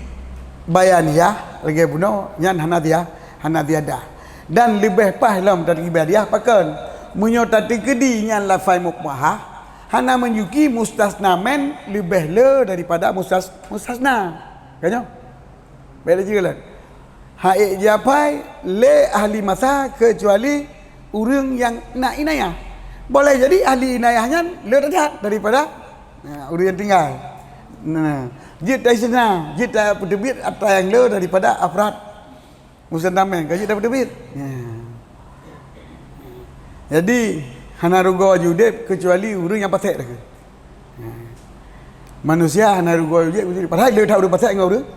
bayaniyah lagèe bunoe, nyan hana dia-, hana ziyadah. Dan leubeh paih lom tateukeudi bayaniyah pakon? Meunyoe tateukeudi nyan lafai mukmahah, hana meunjuki mustasna men leubeh le daripada mustas-, mustasna. Ka nyoe? Bèk laju jalan. Hana ék jiapai lé ahli masa keucuali ureueng nyang na inayah. Boleh jadi ahli inayah nyan le that daripada, ha, ureuëng nyang tinggai. Nah, jeuet ta istisna, jeuet tapeuteubiet atra nyang le daripada afrad musanna mén, ka jeuet tapeuteubiet. Ya. Jadi, hana rugoe jiudeb keucuali ureuëng nyang pasék teuh. Ya. Manusia hana rugoe jiudeb keucuali, padahai le that ureuëng pasék ngon ureuëng,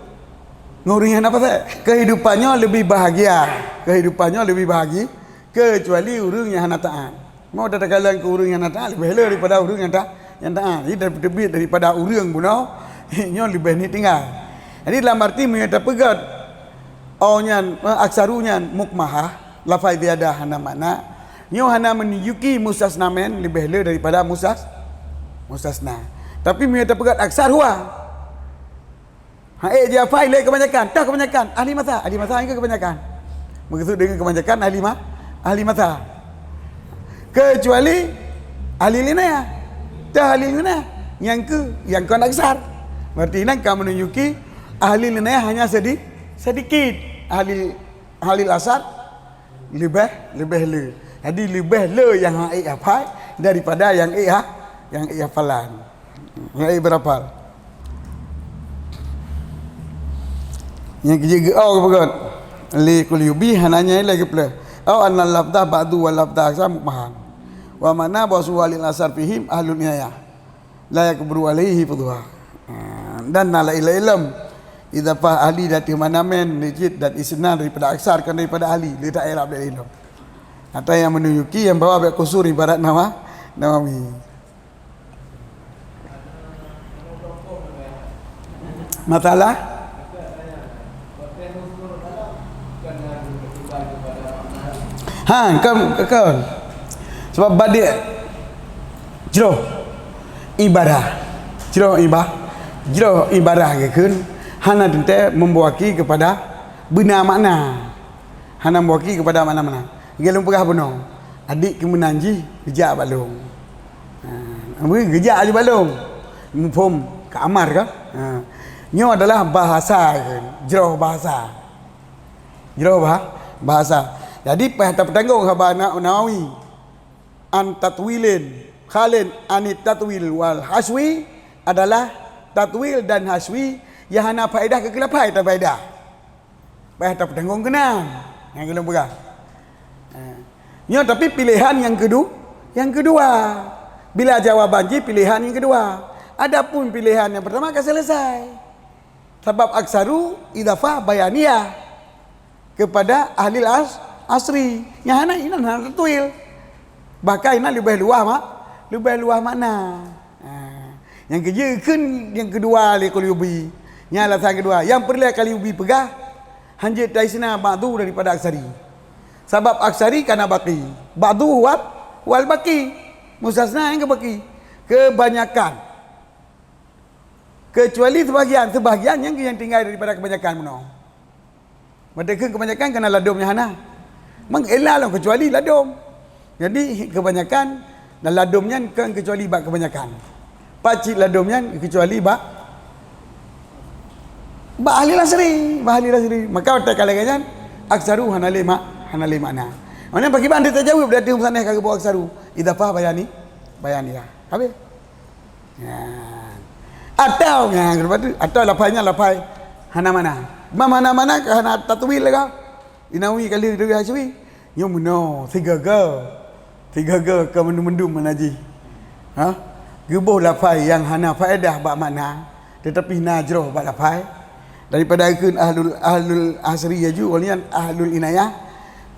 ngon ureuëng nyang hana pasék. Keuhidupan nyoe leubeh bahagia, keuhidupan nyoe leubeh bahagia keucuali ureuëng nyang hana taát. Mau tatakalon keu ureuëng nyang na taát leubeh le daripada ureuëng nyang ta-, nyang taát. Jadi, tapeuteubiet daripada ureuëng bunoe nyoe leubeh niet tinggai. Jadi, dalam arti meunyoe tapeugét, oh nyan, eh, aksaru nyan mukmahah, lafai ziyadah hana makna, nyoe hana meununjuki mustasna mén leubeh le daripada mustas-, mustasna. Tapi meunyoe tapeugét aksar huwa, ha, eh, jafai lé kebanyakan. Toh kebanyakan. Ahli masa. Ahli masa nyang keuh kebanyakan. Meukeusud deungon kebanyakan ahli ma-, ahli masa. Keucuali ahli inayah. Toh ahli inayah. Nyang keuh, nyang kon aksar. Berarti nyan ka meununjuki ahli inayah hanya sedi-, sedikit. Ahli, ahli asar leubeh, leubeh le. Jadi leubeh le nyang hana ék hafai daripada nyang ék ha-, nyang ék hafalan. Nyang ék beurapal. Nyang keujeuet geu-, oh, geupeugét. Li Qulyubi hana nyan lé geupeuleueh. Au anna lafzah ba'du wa lafzah aksa mukmahah. Wa makna bahwa suwa lil asar fihim ahlul inayah. La yakburu alaihi fudhuha. Ha, dan na laén-laén lom. Idafah ahli dati mana mén, nijit dan istisna daripada aksar, kon daripada ahli. Le that i'rab laén lom. Ata nyang meununjuki nyang bahwa bèk kusur ibarat Nawa-, Nawawi. Masalah? Ha, kon, kon. Sebab badik jroh ibadah. Jroh iba-, jroh ibadah geukheun hana teuntèe membawa ki kepada beuna makna. Hana membawa ki kepada makna-makna. Lagèe lôn peugah bunoe, adik keu meunan jih geujak bak lôn. Ha, geujak laju bak lôn. Muphom ka amar ka? Ha. Nyoe adalah bahasa, jroh bahasa. Jroh bah-, bahasa. Jadi, payah tapeutanggong haba Na-, Nawawi. An tatwilin khalin anit tatwil wal haswi adalah tatwil dan haswi nyang hana faedah keu keulapai tafaedah. Payah tapeutanggong keunan. Nyang keuneuk peugah. Ha. Nyoe tapi pilehan nyang keudu-, nyang keudua. Bila jawaban jih pilehan nyang keudua. Adapun pilehan nyang pertama ka selesai. Sabab aksaru idafah bayaniyah kepada ahli as-, asri. Nyang hana inan hana tatwil. Bahkan inan leubeh luwah mak-, leubeh luwah makna. Ha. Nyang keujeuet kheun nyang keudua lé Qulyubi. Nyang alasan keudua. Nyang peureulèe Qulyubi peugah, hanjeuet taisna ba'du daripada aksari. Sabab aksari kana baki. Ba'du huwa, huwal baki. Mustasna nyang keu baki. Kebanyakan. Keucuali seubahagian, seubahagian nyang, nyang tinggai daripada kebanyakan bunoe. Meudeh kheun kebanyakan kana ladom nyang hana. Meu'ila lom keucuali ladom. Jadi, kebanyakan dan ladom nyan kon keucuali bak kebanyakan. Pat cit ladom nyan keucuali bak, bak ahli asri, bak ahli asri. Maka watèe ka lagèe nyan, aksaru hana lé mak-, hana lé makna. Makna pakriban teutajaweueb dari musannif ka geuboh aksaru. Idafah bayani, bayaniyah. Habis. Nyan. Atau, nyan, lepas tu, atau lafai nyan lafai hana makna. Mam hana makna ka hana tatwil lagèe. Di Nawawi ka lheueh, lheueh haswi. Nyoe meunoe, sigaga. Sigaga ka mandum-mandum makna jih. Ha? Geuboh lafai nyang hana faedah bak makna, teutapi na jroh bak lafai. Daripada kheun ahlul, ahlul asri laju, ulôn nyan ahlul inayah,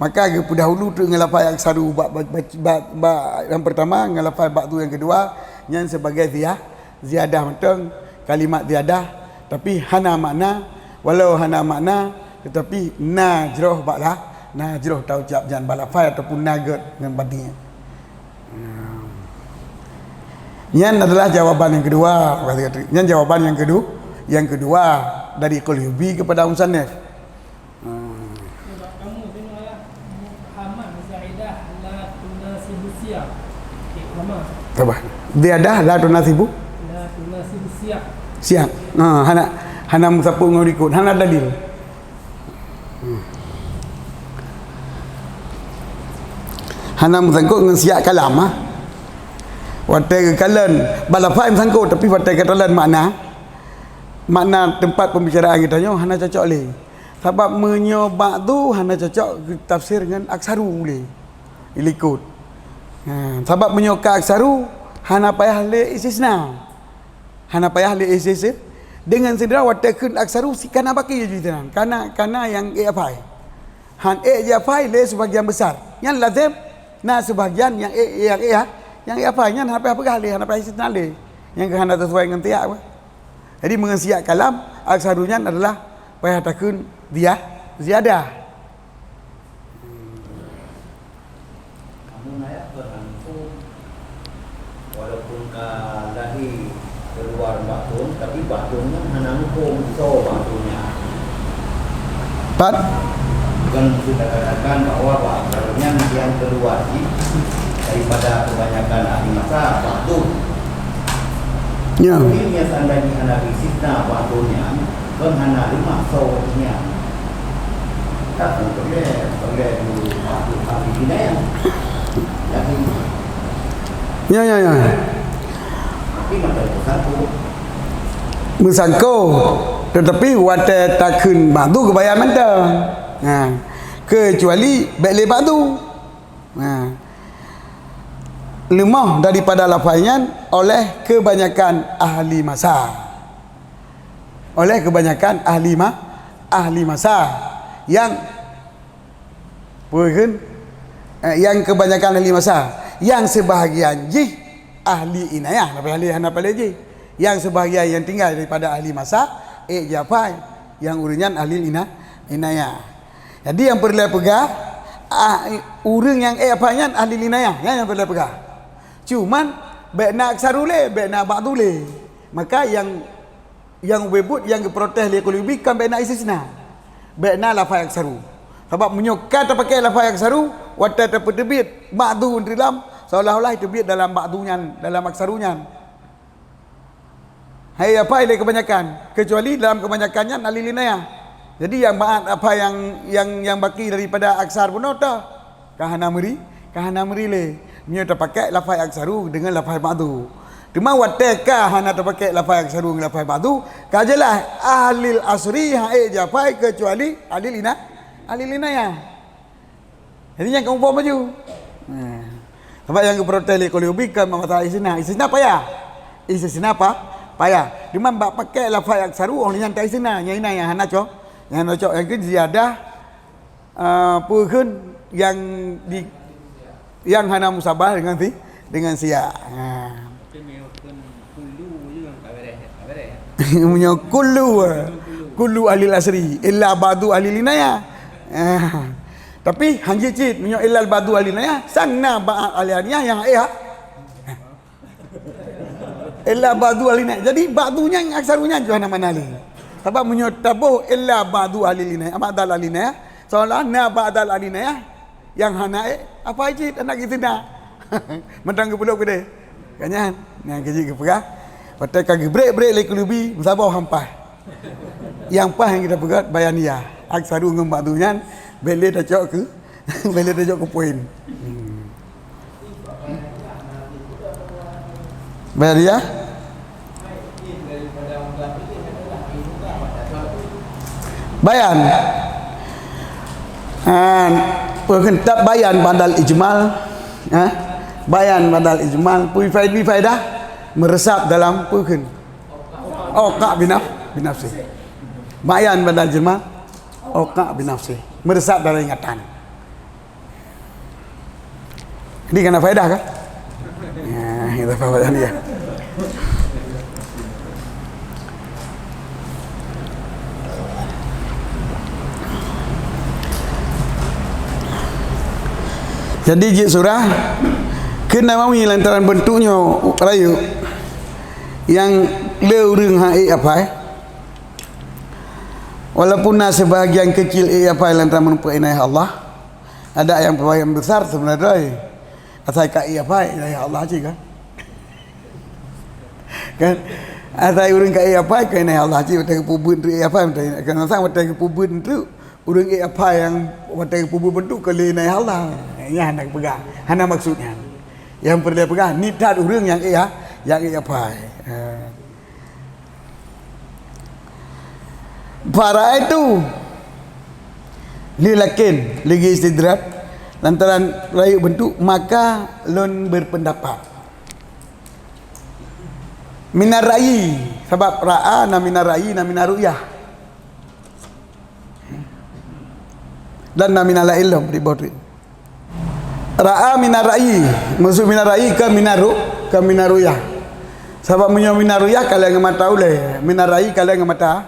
maka geupeudahulu teuk ngon lafai aksaru bak, bak, bak, bak, bak nyang pertama, ngon lafai ba'du nyang keudua, nyan sebagai zia-, ziyadah mantong, kalimat ziyadah, tapi hana makna, walau hana makna, teutapi na jroh bak la-, na jroh taucab nyan bak lafai ataupun na gèt ngon batin. Nyan adalah jawaban nyang keudua. Nyan jawaban nyang kedu-, nyang keudua dari Qulyubi kepada musannif. Hmm. Tabah. Ziyadah la tunasibu siyaq. Siyaq. Ha, hana, hana meusapeue ngon likot, hana dalil. Hmm. Hana meusangkot ngon siyaq kalam, ha? Watèe geukalon bak lafai meusangkot, tapi watèe geukalon makna, makna teumpat pembicaraan geutanyoe hana cocok lé. Sabab meunyoe ba'du hana cocok geutafsir ngon aksaru lé, ilikot. Ha, sabab meunyoe ka aksaru, hana payah lé istisna. Hana payah lé istisna. Deungon sidroe watèe kheun aksaru, si kana baki jih teunan. Kana, kana nyang ék afai. Han ék jih afai lé sebagian besar. Nyan lazem na sebagian nyang ék, nyang ék, nyang ék afai. Nyan hana payah peugah lé, hana payah istisna lé. Nyang keu hana teusuai ngon siyak apa. Jadi, meungon siyak kalam, aksaru nyan adalah payah takheun zia-, ziyadah. Namun ayat peuhan muphom, walaupun ka lahé keuluar bak thon, tapi bak thon nyan hana muphom soe bak thon nyan. Pat? Bukan kita katakan bahwa bak thon nyan nyang keuluar jih daripada kebanyakan ahli masa bak thon. Ya. Tapi meunyoe seandainya hana istisna bak thon nyan, kon hana leumah soe nyan. Tak peureulèe, peureulèe dulu bak thon ahli inayah. Yakin? Ya, ya, ya. Tapi macam tersangkut. Meusangkot, tetapi watèe takheun ba'du geubayan mantong. Ha. Kecuali bèk lé ba'du. Ha. Leumah daripada lafai nyan oleh kebanyakan ahli masa. Oleh kebanyakan ahli ma-, ahli masa nyang peue kheun, eh, nyang kebanyakan ahli masa, nyang sebahagian jih ahli inayah, hana paléh jih. Nyang sebahagian nyang tinggai daripada ahli masa, ék jih afai, nyang ureueng nyan ahli ina-, inayah. Jadi nyang peureulèe peugah, ah, ureueng nyang ék afai nyan ahli inayah, nyan nyang peureulèe peugah. Cuman, bèk na aksaru lé, bèk na ba'du lé. Maka nyang, nyang ubé buet nyang geuprotes lé Qurtubi kan bèk na istisna. Bèk na lafai aksaru. Sabab meunyoe ka tapakè lafai aksaru, watèe tapeuteubiet ba'du di dalam, seolah-olah teubiet dalam ba'du nyan, dalam aksaru nyan. Hai, afai lé kebanyakan, kecuali dalam kebanyakan nyan ahli inayah. Jadi nyang ba'at afai nyang, nyang, nyang baki daripada aksar bunoe teuh. Ka hana meuri, ka hana meuri lé. Meunyoe tapakè lafai aksaru deungon lafai ba'du. Teuma watèe ka hana tapakè lafai aksaru ngon lafai ba'du, ka jeulaih ahli asri han ék jih afai kecuali ahli ina-, ahli inayah. Jadi nyang ka muphom laju. Nah. Sabab nyang geuprotes lé Qurtubi kan masalah istisna. Istisna payah. Istisna pa-, payah. Cuma bak pakè lafai aksaru, oh nyan tak istisna. Nyang inayah hana cocok. Nyang hana cocok, nyang keu ziyadah, ah, peue kheun nyang di, nyang hana musabah deungon si, deungon siyak. Ha. Meunyoe kullu, kullu ahli asri, illa ba'du ahli inayah. Ah. Tapi han jeuet cit, meunyoe illa ba'du ahli inayah, sang na ba'at ahli inayah nyang ék. Illa ba'du ahli inayah. Jadi ba'du nyan aksaru nyan jih hana makna lé. Sabab meunyoe taboh illa ba'du ahli inayah, ba'dal ahli inayah, seolah na ba'dal ahli inayah nyang hana ék, afai cit hana geusina. Mantong geupeuleuk keudéh. Ka nyan, nyang keu jih geupeugah, watèe ka geubrek-brek lé Qurtubi, meusaboh han paih. Nyang paih nyang kita peugah bayaniyah. Aksaru ngon ba'du nyan, bèk lé tacok keu, bèk lé tacok keu poin. Hmm. Bayaniyah? Bayan. Ha, peue kheun tab bayan ba'dal ijmal. Ha? Bayan ba'dal ijmal. Peue faid-, peue faedah? Meureusap dalam peue kheun. Auqa' binaf-, binafsih. Bayan ba'dal ijmal. Auqa' binafsih. Meureusap dalam ingatan. Jadi, kana faedah kah? Ya, kita faedah dia. Jadi, jeuet surah keu Nawawi lantaran beuntuk nyoe rayeuk nyang le ureueng han ék afai. Walaupun na sibahagian keucil ék afai lantaran meunumpeuk inayah Allah, ada nyang peubagian besar sebenarnya. Asai ka ék afai, inayah Allah cit kan? Kan? Asai ureueng ka ék afai, ka inayah Allah cit, watèe geupeubuet treuk ék afai, watèe, kan, asai watèe geupeubuet treuk, ureueng ék afai nyang watèe geupeubuet treuk ka lé inayah Allah. Nyan hana geupeugah, hana maksud nyan. Nyang peureulée peugah, niet that ureuëng nyang ék, nyang ék apai. Ha. Fa ra'aitu li lakin lagi istidrad lantaran rayeuk beuntuk, maka lôn berpendapat. Minar ra'yi, sabab ra'a na minar ra'yi, na minar ru'yah. Dan na minar lain lom di bawah tu. Ra'a minar ra'yi, maksud minar ra'yi ka minar ru-, ka minar ru'yah. Sabab meunyoe minar ru'yah kalheuh ngon mata ulée, minar ra'yi kalheuh ngon mata,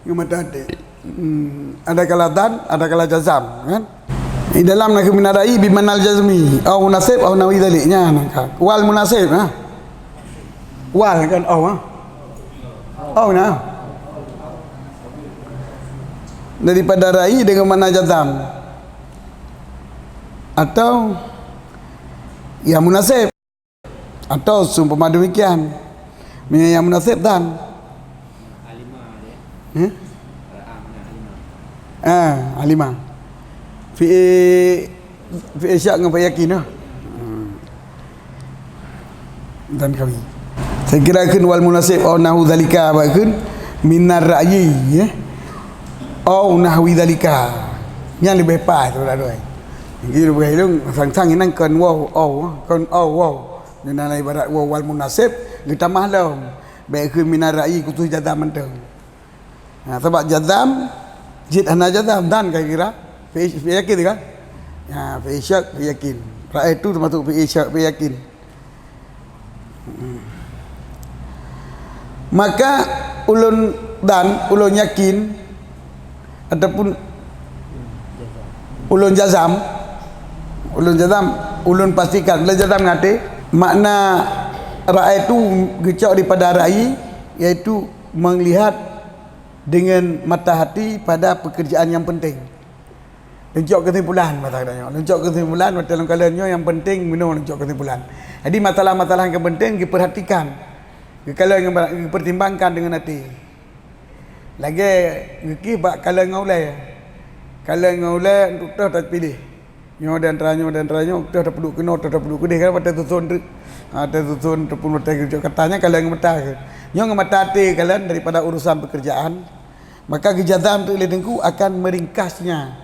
ngon mata até. Hmm, ada kala dhan, ada kala jazam, kan? Di dalam na keu minar ra'yi bi manal jazmi, au munasib, au nahwi dzalik, nyan kan. Wal munasib, ha. Wal kan, au, ha. Au na. Daripada ra'yi dengan mana jazam. Atau yang munasib. Atau seumpama demikian. Meunyoe yang munasib dhan. Eh? Ah, alimah. Fi, fi isyak ngon fi yakin lah. Hmm. Dan kami. Saya kira kheun wal munasib au nahu dzalika, ba kheun minar ra'yi, ya. Au nahwi dzalika. Nyan leubeh pas tu dah doi. Jadi leubeh ilung sang-sang inang kon wau, au, kon au, wau. Nyan ibarat wau wal munasib, geutamah lom. Baik kheun minar ra'yi khusus jazam mantong. Ha, sabab jazam, jid hana jazam, dan ka kira, fi, fi yakin kan? Ha, fi syak, fi yakin. Ra'aitu termasuk fi syak, fi yakin. Hmm. Maka ulôn dan ulôn yakin ataupun ulôn jazam, ulôn jazam, ulôn pastikan, ulôn jazam ngon até, makna ra'aitu geucok daripada ra'yi, yaitu melihat dengan mata hati pada pekerjaan yang penting. Leuncok keusimpulan masa nyoe. Leuncok keusimpulan masa lôn kalon nyoe yang penting meunoe leuncok keusimpulan. Jadi masalah-masalah yang penting diperhatikan. Geukalon, dipertimbangkan dengan hati. Lagée geukih bak kalon ngon ulée. Kalon ngon ulée untuk toh tapiléh. Nyoe di antara nyoe, di antara nyoe, toh tapeuduek keunoe, toh tapeuduek keudeh, kan watée susun tu. Ha, watée susun ataupun watée geujok kata nyan kalon ngon mata. Nyoe ngon mata até kalon daripada urusan pekerjaan. Maka geujazam teuk lé Teungku akan meringkasnya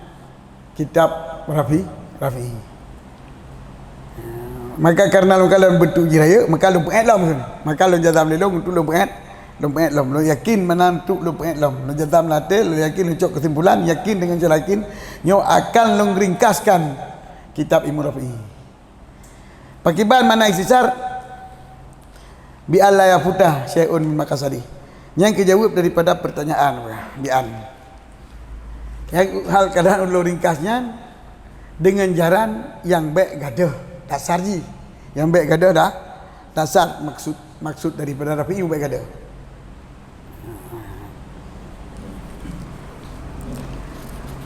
kitab Rafi, Rafi'i. Maka karena lôn kalon beuntuk jih rayeuk, maka lôn peuet lom. Maka lôn jazam lé lôn untuk lôn peuet, lôn peuet lom. Lôn yakin meunan untuk lôn peuet lom. Lôn jazam lam até, lôn yakin, lôn cok keusimpulan, yakin dengan cara yakin, nyoe akan lôn ringkaskan kitab Imam Rafi'i. Pakiban makna ikhtisar, bi alla yafuta syai'un min maqasadi. Nyang keujaweueb daripada pertanyaan bi an. Nyang hal keadaan ulôn ringkas nyan dengan jaran nyang bék gadôh dasar jih. Nyang bék gadôh dah dasar maksud, maksud daripada Rafi'i bék gadôh.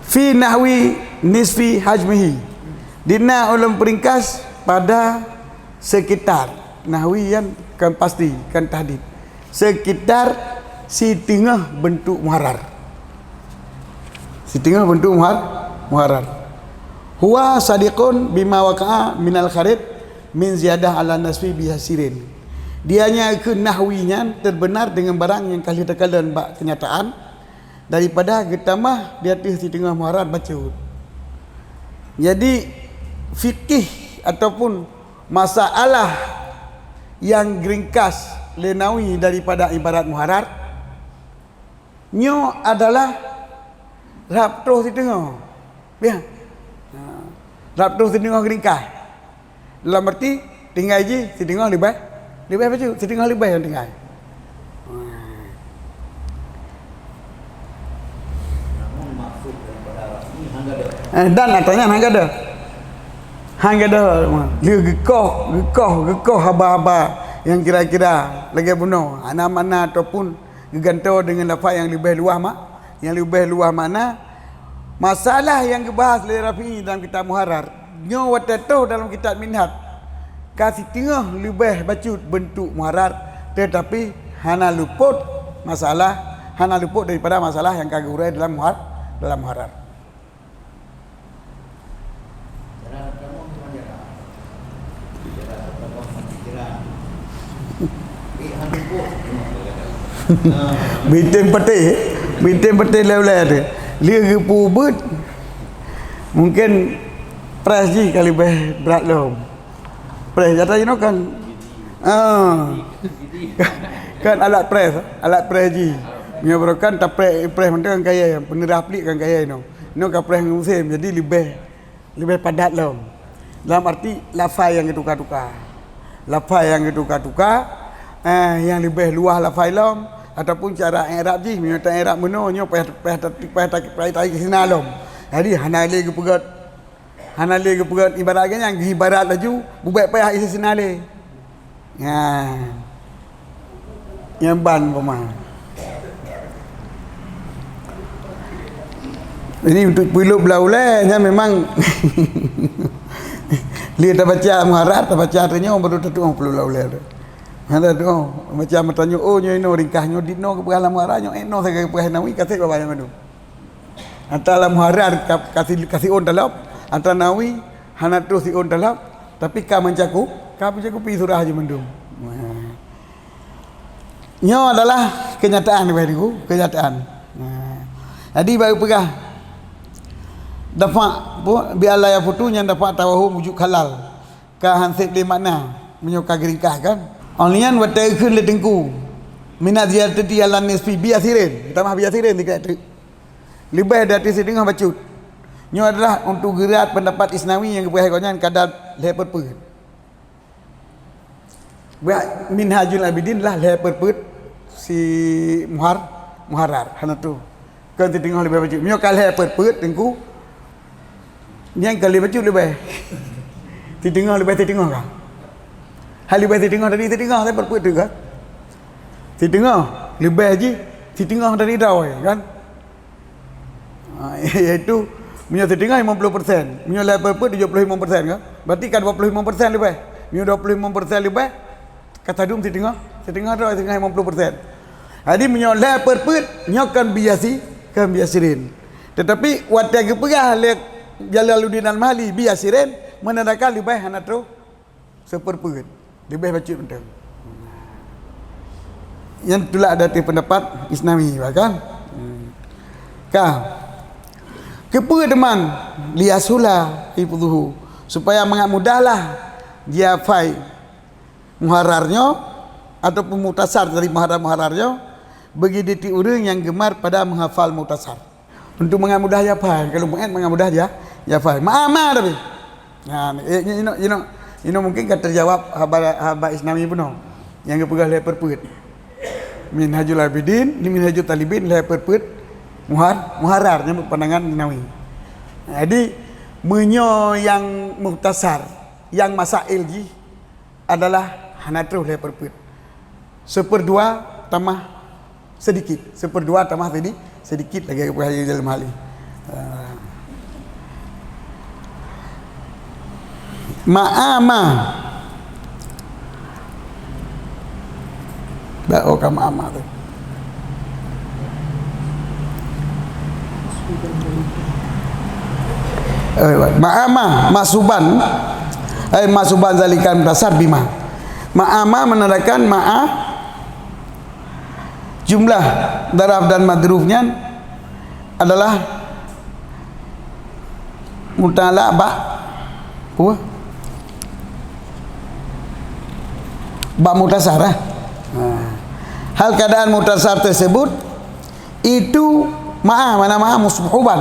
Fi nahwi nisfi hajmihi. Dina ulôn peuringkas pada sekitar. Nahwi nyan kan pasti, kan tahdid. Sekitar siteungoh beuntuk muharrar. Siteungoh beuntuk muhar-, muharrar. Huwa sadiqun bima waqa'a minal kharid min ziyadah ala nasfi biyasirin. Dia nyan keu nahwi nyan teubeunar deungon barang nyang ka lheueh takalon bak keunyataan daripada geutamah di ateueh siteungoh muharrar bacut. Jadi, fikih ataupun masalah nyang geuringkas lé Nawawi daripada ibarat muharrar, nyoe adalah rab troh siteungoh. Ya. Ha. Rab troh siteungoh geuringkas. Dalam arti, tinggai jih siteungoh leubeh, leubeh bacut, siteungoh leubeh nyang tinggai. Eh, dan nyata nyan han gadôh. Han gadôh, lheueh geukoh, geukoh, geukoh haba-haba nyang kira-kira lagée bunoe, hana makna ataupun geugantoe deungon lafaz nyang leubeh luwah ma-, nyang leubeh luwah makna, masalah nyang geubahas lé Rafi'i dalam kitab Muharrar, nyoe watée toh dalam kitab Minhaj, ka siteungoh leubeh bacut beuntuk muharrar, teutapi hana luput masalah, hana luput daripada masalah nyang ka geuurai dalam muhar-, dalam muharrar. Cara kamoe meunyoe, cara Beuitem patéh, beuitem patéh lé ulée tu. Lé geupeubuet, mungken preh jih ka leubeh brat lom. Preh jata inoe kan, ah, kan alat preh, alat preh jih. Meunyoe baroe kan tapreh, preh mantong kan kayée, peuneurah pliek kan kayée inoe. Inoe ka preh ngon musém, jadi leubeh, leubeh padat lom. Dalam arti lafai nyang geutuka-tuka. Lafai nyang geutuka-tuka, eh, nyang leubeh luwah lafai lom, ataupun cara i'rab jih, meunyoe ta-i'rab meunoe, nyoe payah, payah ta-, payah ta-, payah ta-, sina lom. Jadi hana lé geupeugét, hana lé geupeugét ibarat geuh nyan, geuibarat laju, bubek payah isi sina lé. Nyan. Nyang ban poma. Jadi untuk peulob lam ulée nyan memang lé tabaca muharrar, tabaca tu nyoe baru tatuoh peulob lam ulée tu. Hana tu, oh, macam tanyoe, oh, nyoe inoe ringkas nyoe, di noe geupeugah lam muharrar, nyoe, eh, noe sagai geupeugah Nawawi, ka seb babah nyan mandum. Ata lam muharrar ka, ka si-, ka siôn talop, ata Nawawi hana troh siôn talop, tapi ka meucakup, ka meucakupi surah jih mandum. Nah. Nyoe adalah kenyataan, Bapak Ibu, kenyataan. Nah. Jadi, baru peugah, dafa', pu-, bi alla yafutu nyang dafa' tawahhum wujud khalal. Ka han seb lé makna, meunyoe ka geuringkah kan. Óh lheueh nyan watée geukheun lé Teungku, "Mina ziyadati 'alan nisfi bi yasirin," tamah bi yasirin dikeue teuk. Leubeh dari sideungoh bacut. Nyoe adalah untuk geurat peundapat Isnawi nyang geupeugah gobnyan kadar lhée peuet-peuet. Buet Minhajul Abidin lah lhée peuet-peuet si Muhar-, Muharrar, hana tu. Kon sideungoh leubeh bacut. Meunyoe ka lhée peuet-peuet, Teungku, nyan ka lhée bacut leubeh. Sideungoh leubeh sideungoh ka. Hai leubeh sideungoh tadi sideungoh, lhée peuet-peuet tu ka. Sideungoh leubeh jih, sideungoh tadi droe kan. Ha, iaitu meunyoe sideungoh lima puluh persen, meunyoe lhée peuet-peuet tujoh puluh lima persen ka. Berarti ka dua puluh lima persen leubeh. Meunyoe dua puluh lima persen leubeh, ka tadum sideungoh, sideungoh droe, sideungoh lima puluh persen. Jadi meunyoe lhée peuet-peuet, nyoe kan bi yasi-, kan bi yasirin. Tetapi watée geupeugah lé Jalaluddin Al-Mahali bi yasirin, meunandakan leubeh hana troh sipeuet-peuet. Leubeh bacut mantong. Nyan tulak dari peundapat Isnawi, kan? Hmm. Ka. Keupeue teuma? Liyasula hifzuhu. Supaya mangat mudahlah jihafai Muharrar nyoe, ataupun Mukhtasar dari Muharrar-Muharrar nyoe, bagi tieb-tieb ureuëng nyang gemar pada menghafal Mukhtasar. Untuk mangat mudah jihafai, kalau muet mangat mudah jih-, jihafai. Ma-, ma tapi. Nah, eh, inoe, inoe, inoe mungkin ka teujawab haba, haba Isnawi bunoe. Nyang geupeugah lhée peuet-peuet. Minhajul Abidin, di Minhajul Talibin lhée peuet-peuet Muhar-, Muharrar nyang pandangan Nawawi. Jadi, meunyoe nyang Mukhtasar, nyang masail jih adalah hana troh lhée peuet-peuet. Seuperdua tamah sedikit, seuperdua tamah sedi-, sedikit lagée geupeugah dalam hal nyoe. Ah. Ma'ama. Dak, oh, ka ma'ama tu. Eh, ma'ama, masuban. Eh, masuban zalikan mukhtasar bima. Ma'ama menandakan ma'a jumlah daraf dan madruf nyan adalah muta'allaq bak, apa? Bak mukhtasar, eh. Ha. Hal keadaan mukhtasar tersebut itu ma'a, mana ma'a mushuban.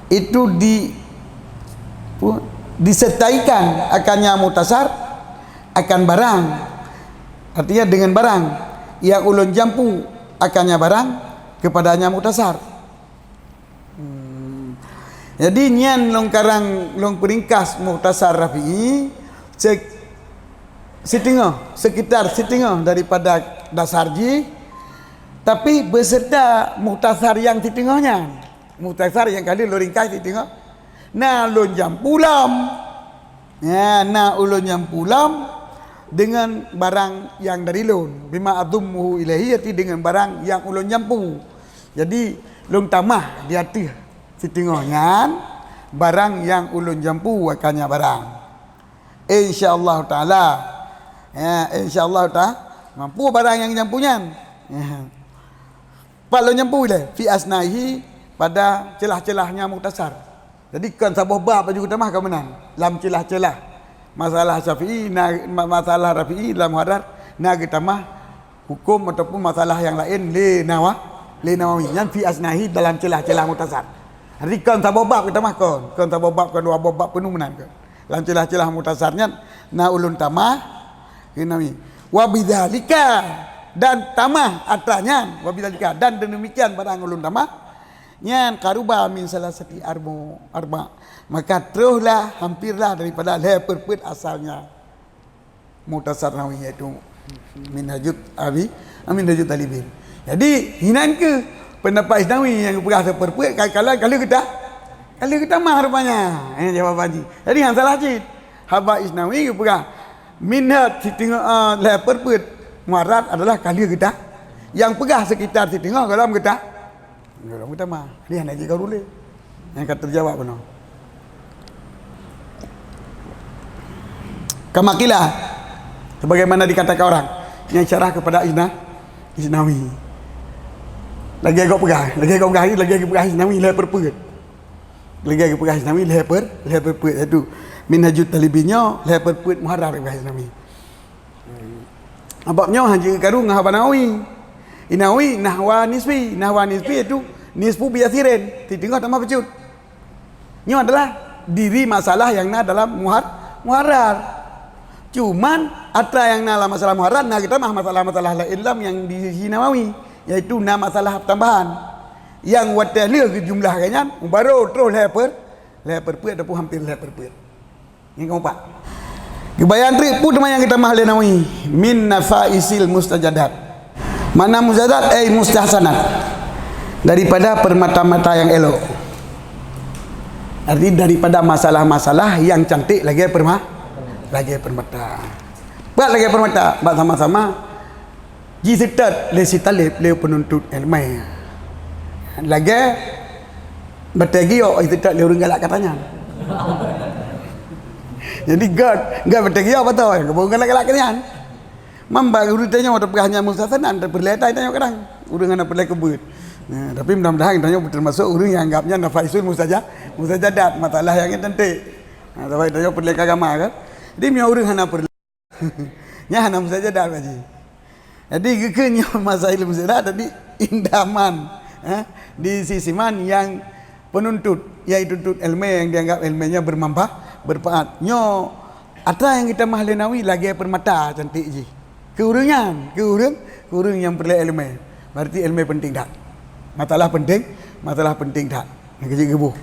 Itu di, apa? Disertaikan akannya mukhtasar akan barang. Artinya dengan barang yang ulôn jampu akannya barang kepadanya mukhtasar. Hmm. Jadi nyan lôn karang, lôn peuringkas Mukhtasar Rafi'i se-, siteungoh, sekitar siteungoh daripada dasar jih, tapi beserta Mukhtasar nyang siteungoh nyan. Mukhtasar nyang ka lheueh lôn ringkas siteungoh. Na lôn jampu lom. Ya, na ulôn jampu lom deungon barang nyang dari lôn. Bima adhummuhu ilaihi, arti deungon barang nyang ulôn jampu. Jadi, lôn tamah di ateueh siteungoh nyan barang nyang ulôn jampu akannya barang. Insya Allah Taala. Ya, insya Allah ta-, mampu barang nyang jampu nyan. Aha. Pat lôn nyang peue lé, fi asnaihi, pada celah-celahnya mukhtasar. Jadi kon saboh bab laju geutamah kon meunan. Lam celah-celah masalah Syafi'i, na, ma-, masalah Rafi'i lam Muharrar, na geutamah hukum ataupun masalah nyang laén lé Nawa-, lé Nawawi. Nyan fi asnaihi dalam celah-celah mukhtasar. Jadi kon saboh bab geutamah kon, kon saboh bab, kon dua boh bab penuh meunan kon. Lam celah-celah mukhtasar nyan na ulôn tamah, kheun Nawawi. Wa bidzalika, dan tamah atra nyan, wa bidzalika, dan demikian barang ulôn tamah, nyan qaruba min salasati arbu-, arba. Maka trohlah, hampirlah daripada lhèe peuet-peuet asalnya. Mukhtasar Nawawi, yaitu Minhajut Abi, Minhajut Thalibin. Jadi, hinan keuh pendapat Isnawi nyang geupeugah lhèe peuet-peuet, ka-, ka lheueh, ka lheueh geuta-, ka lheueh geutamah rupanya. Eh, jawaban jih. Jadi, han salah cit. Haba Isnawi geupeugah, minhaj siteungoh, eh, lhèe peuet-peuet Muharrar adalah ka lheueh geuta-, nyang peugah sekitar siteungoh gohlom geuta-, Golom geutamah. Nyan hana jeuet karu lé. Nyang ka teujawab bunoe. Kama qila, sebagaimana dikatakan orang, nyang syarah kepada Isna-, Isnawi. Lagèe geupeugah, lagèe geupeugah, lagèe geupeugah Isnawi lhèe peuet-peuet. Lagèe geupeugah Isnawi lhèe peuet-, lhèe peuet-peuet, yaitu Minhajut Thalibin nyoe lhèe peuet-peuet Muharrar geupeugah Isnawi. Sabab nyoe hana jeuet karu ngon haba Nawawi. Nawawi nahwa nisfi, nahwa nisfi yaitu nisfu biyasirin, siteungoh tamah bacut. Nyoe adalah diri masalah nyang na dalam Muhar-, Muharrar. Cuman atra nyang na lam masalah Muharrar na geutamah masalah-masalah laén lam nyang di sisi Nawawi, yaitu na masalah tambahan. Nyang watèe lheueh geujumlah nyan, barô troh lhèe peuet-, lhèe peuet-peuet ataupun hampir lhèe peuet-peuet. Nyang keumpat. Geubayan treuk peue teuma nyang geutamah lé Nawawi, min nafaisil mustajadat. Makna mustajadat, ai mustahsanat. Daripada peurmata-mata nyang élok. Arti daripada masalah-masalah nyang cantik lagèe peurma-, lagèe peurmata. Pat lagèe peurmata, bak sama-sama jiseutôt lé si taleb, lé peununtut ileumèe. Lagèe batèe giok jiseutôt lé ureueng galak kata nyan. Jadi göt, göt batèe giok beutôi, keubeue galak-galak keu nyan. Mamba ureueng tanyoe teupeugah nyan mustahsanat, teupeureulèe tanyoe kadang. Ureueng hana peureulèe keubeue. Nah, tapi mudah-mudahan tanyoe teumasuk ureueng nyang anggap nyan nafaisul mustaja-, mustajadat, masalah nyang cantik. Nah, tapi tanyoe peureulèe keu agama kan. Jadi meunyoe ureueng hana peureulèe Nyan hana mustajadat, Pak Haji. Jadi, geukheun nyoe masalah ilmu sira tadi indaman, eh, di sisi man nyang penuntut, nyang dituntut ileumèe nyang dianggap ileumèe nyan bermanfa-, bermanfaat. Nyoe atra nyang geutamah lé Nawawi lagèe peurmata cantik jih. Keu ureueng nyan, keu ureueng, keu ureueng nyang peureulèe ileumèe. Berarti ileumèe penting that. Masalah penting, masalah penting that. Nyang keuh jeuet geuboh.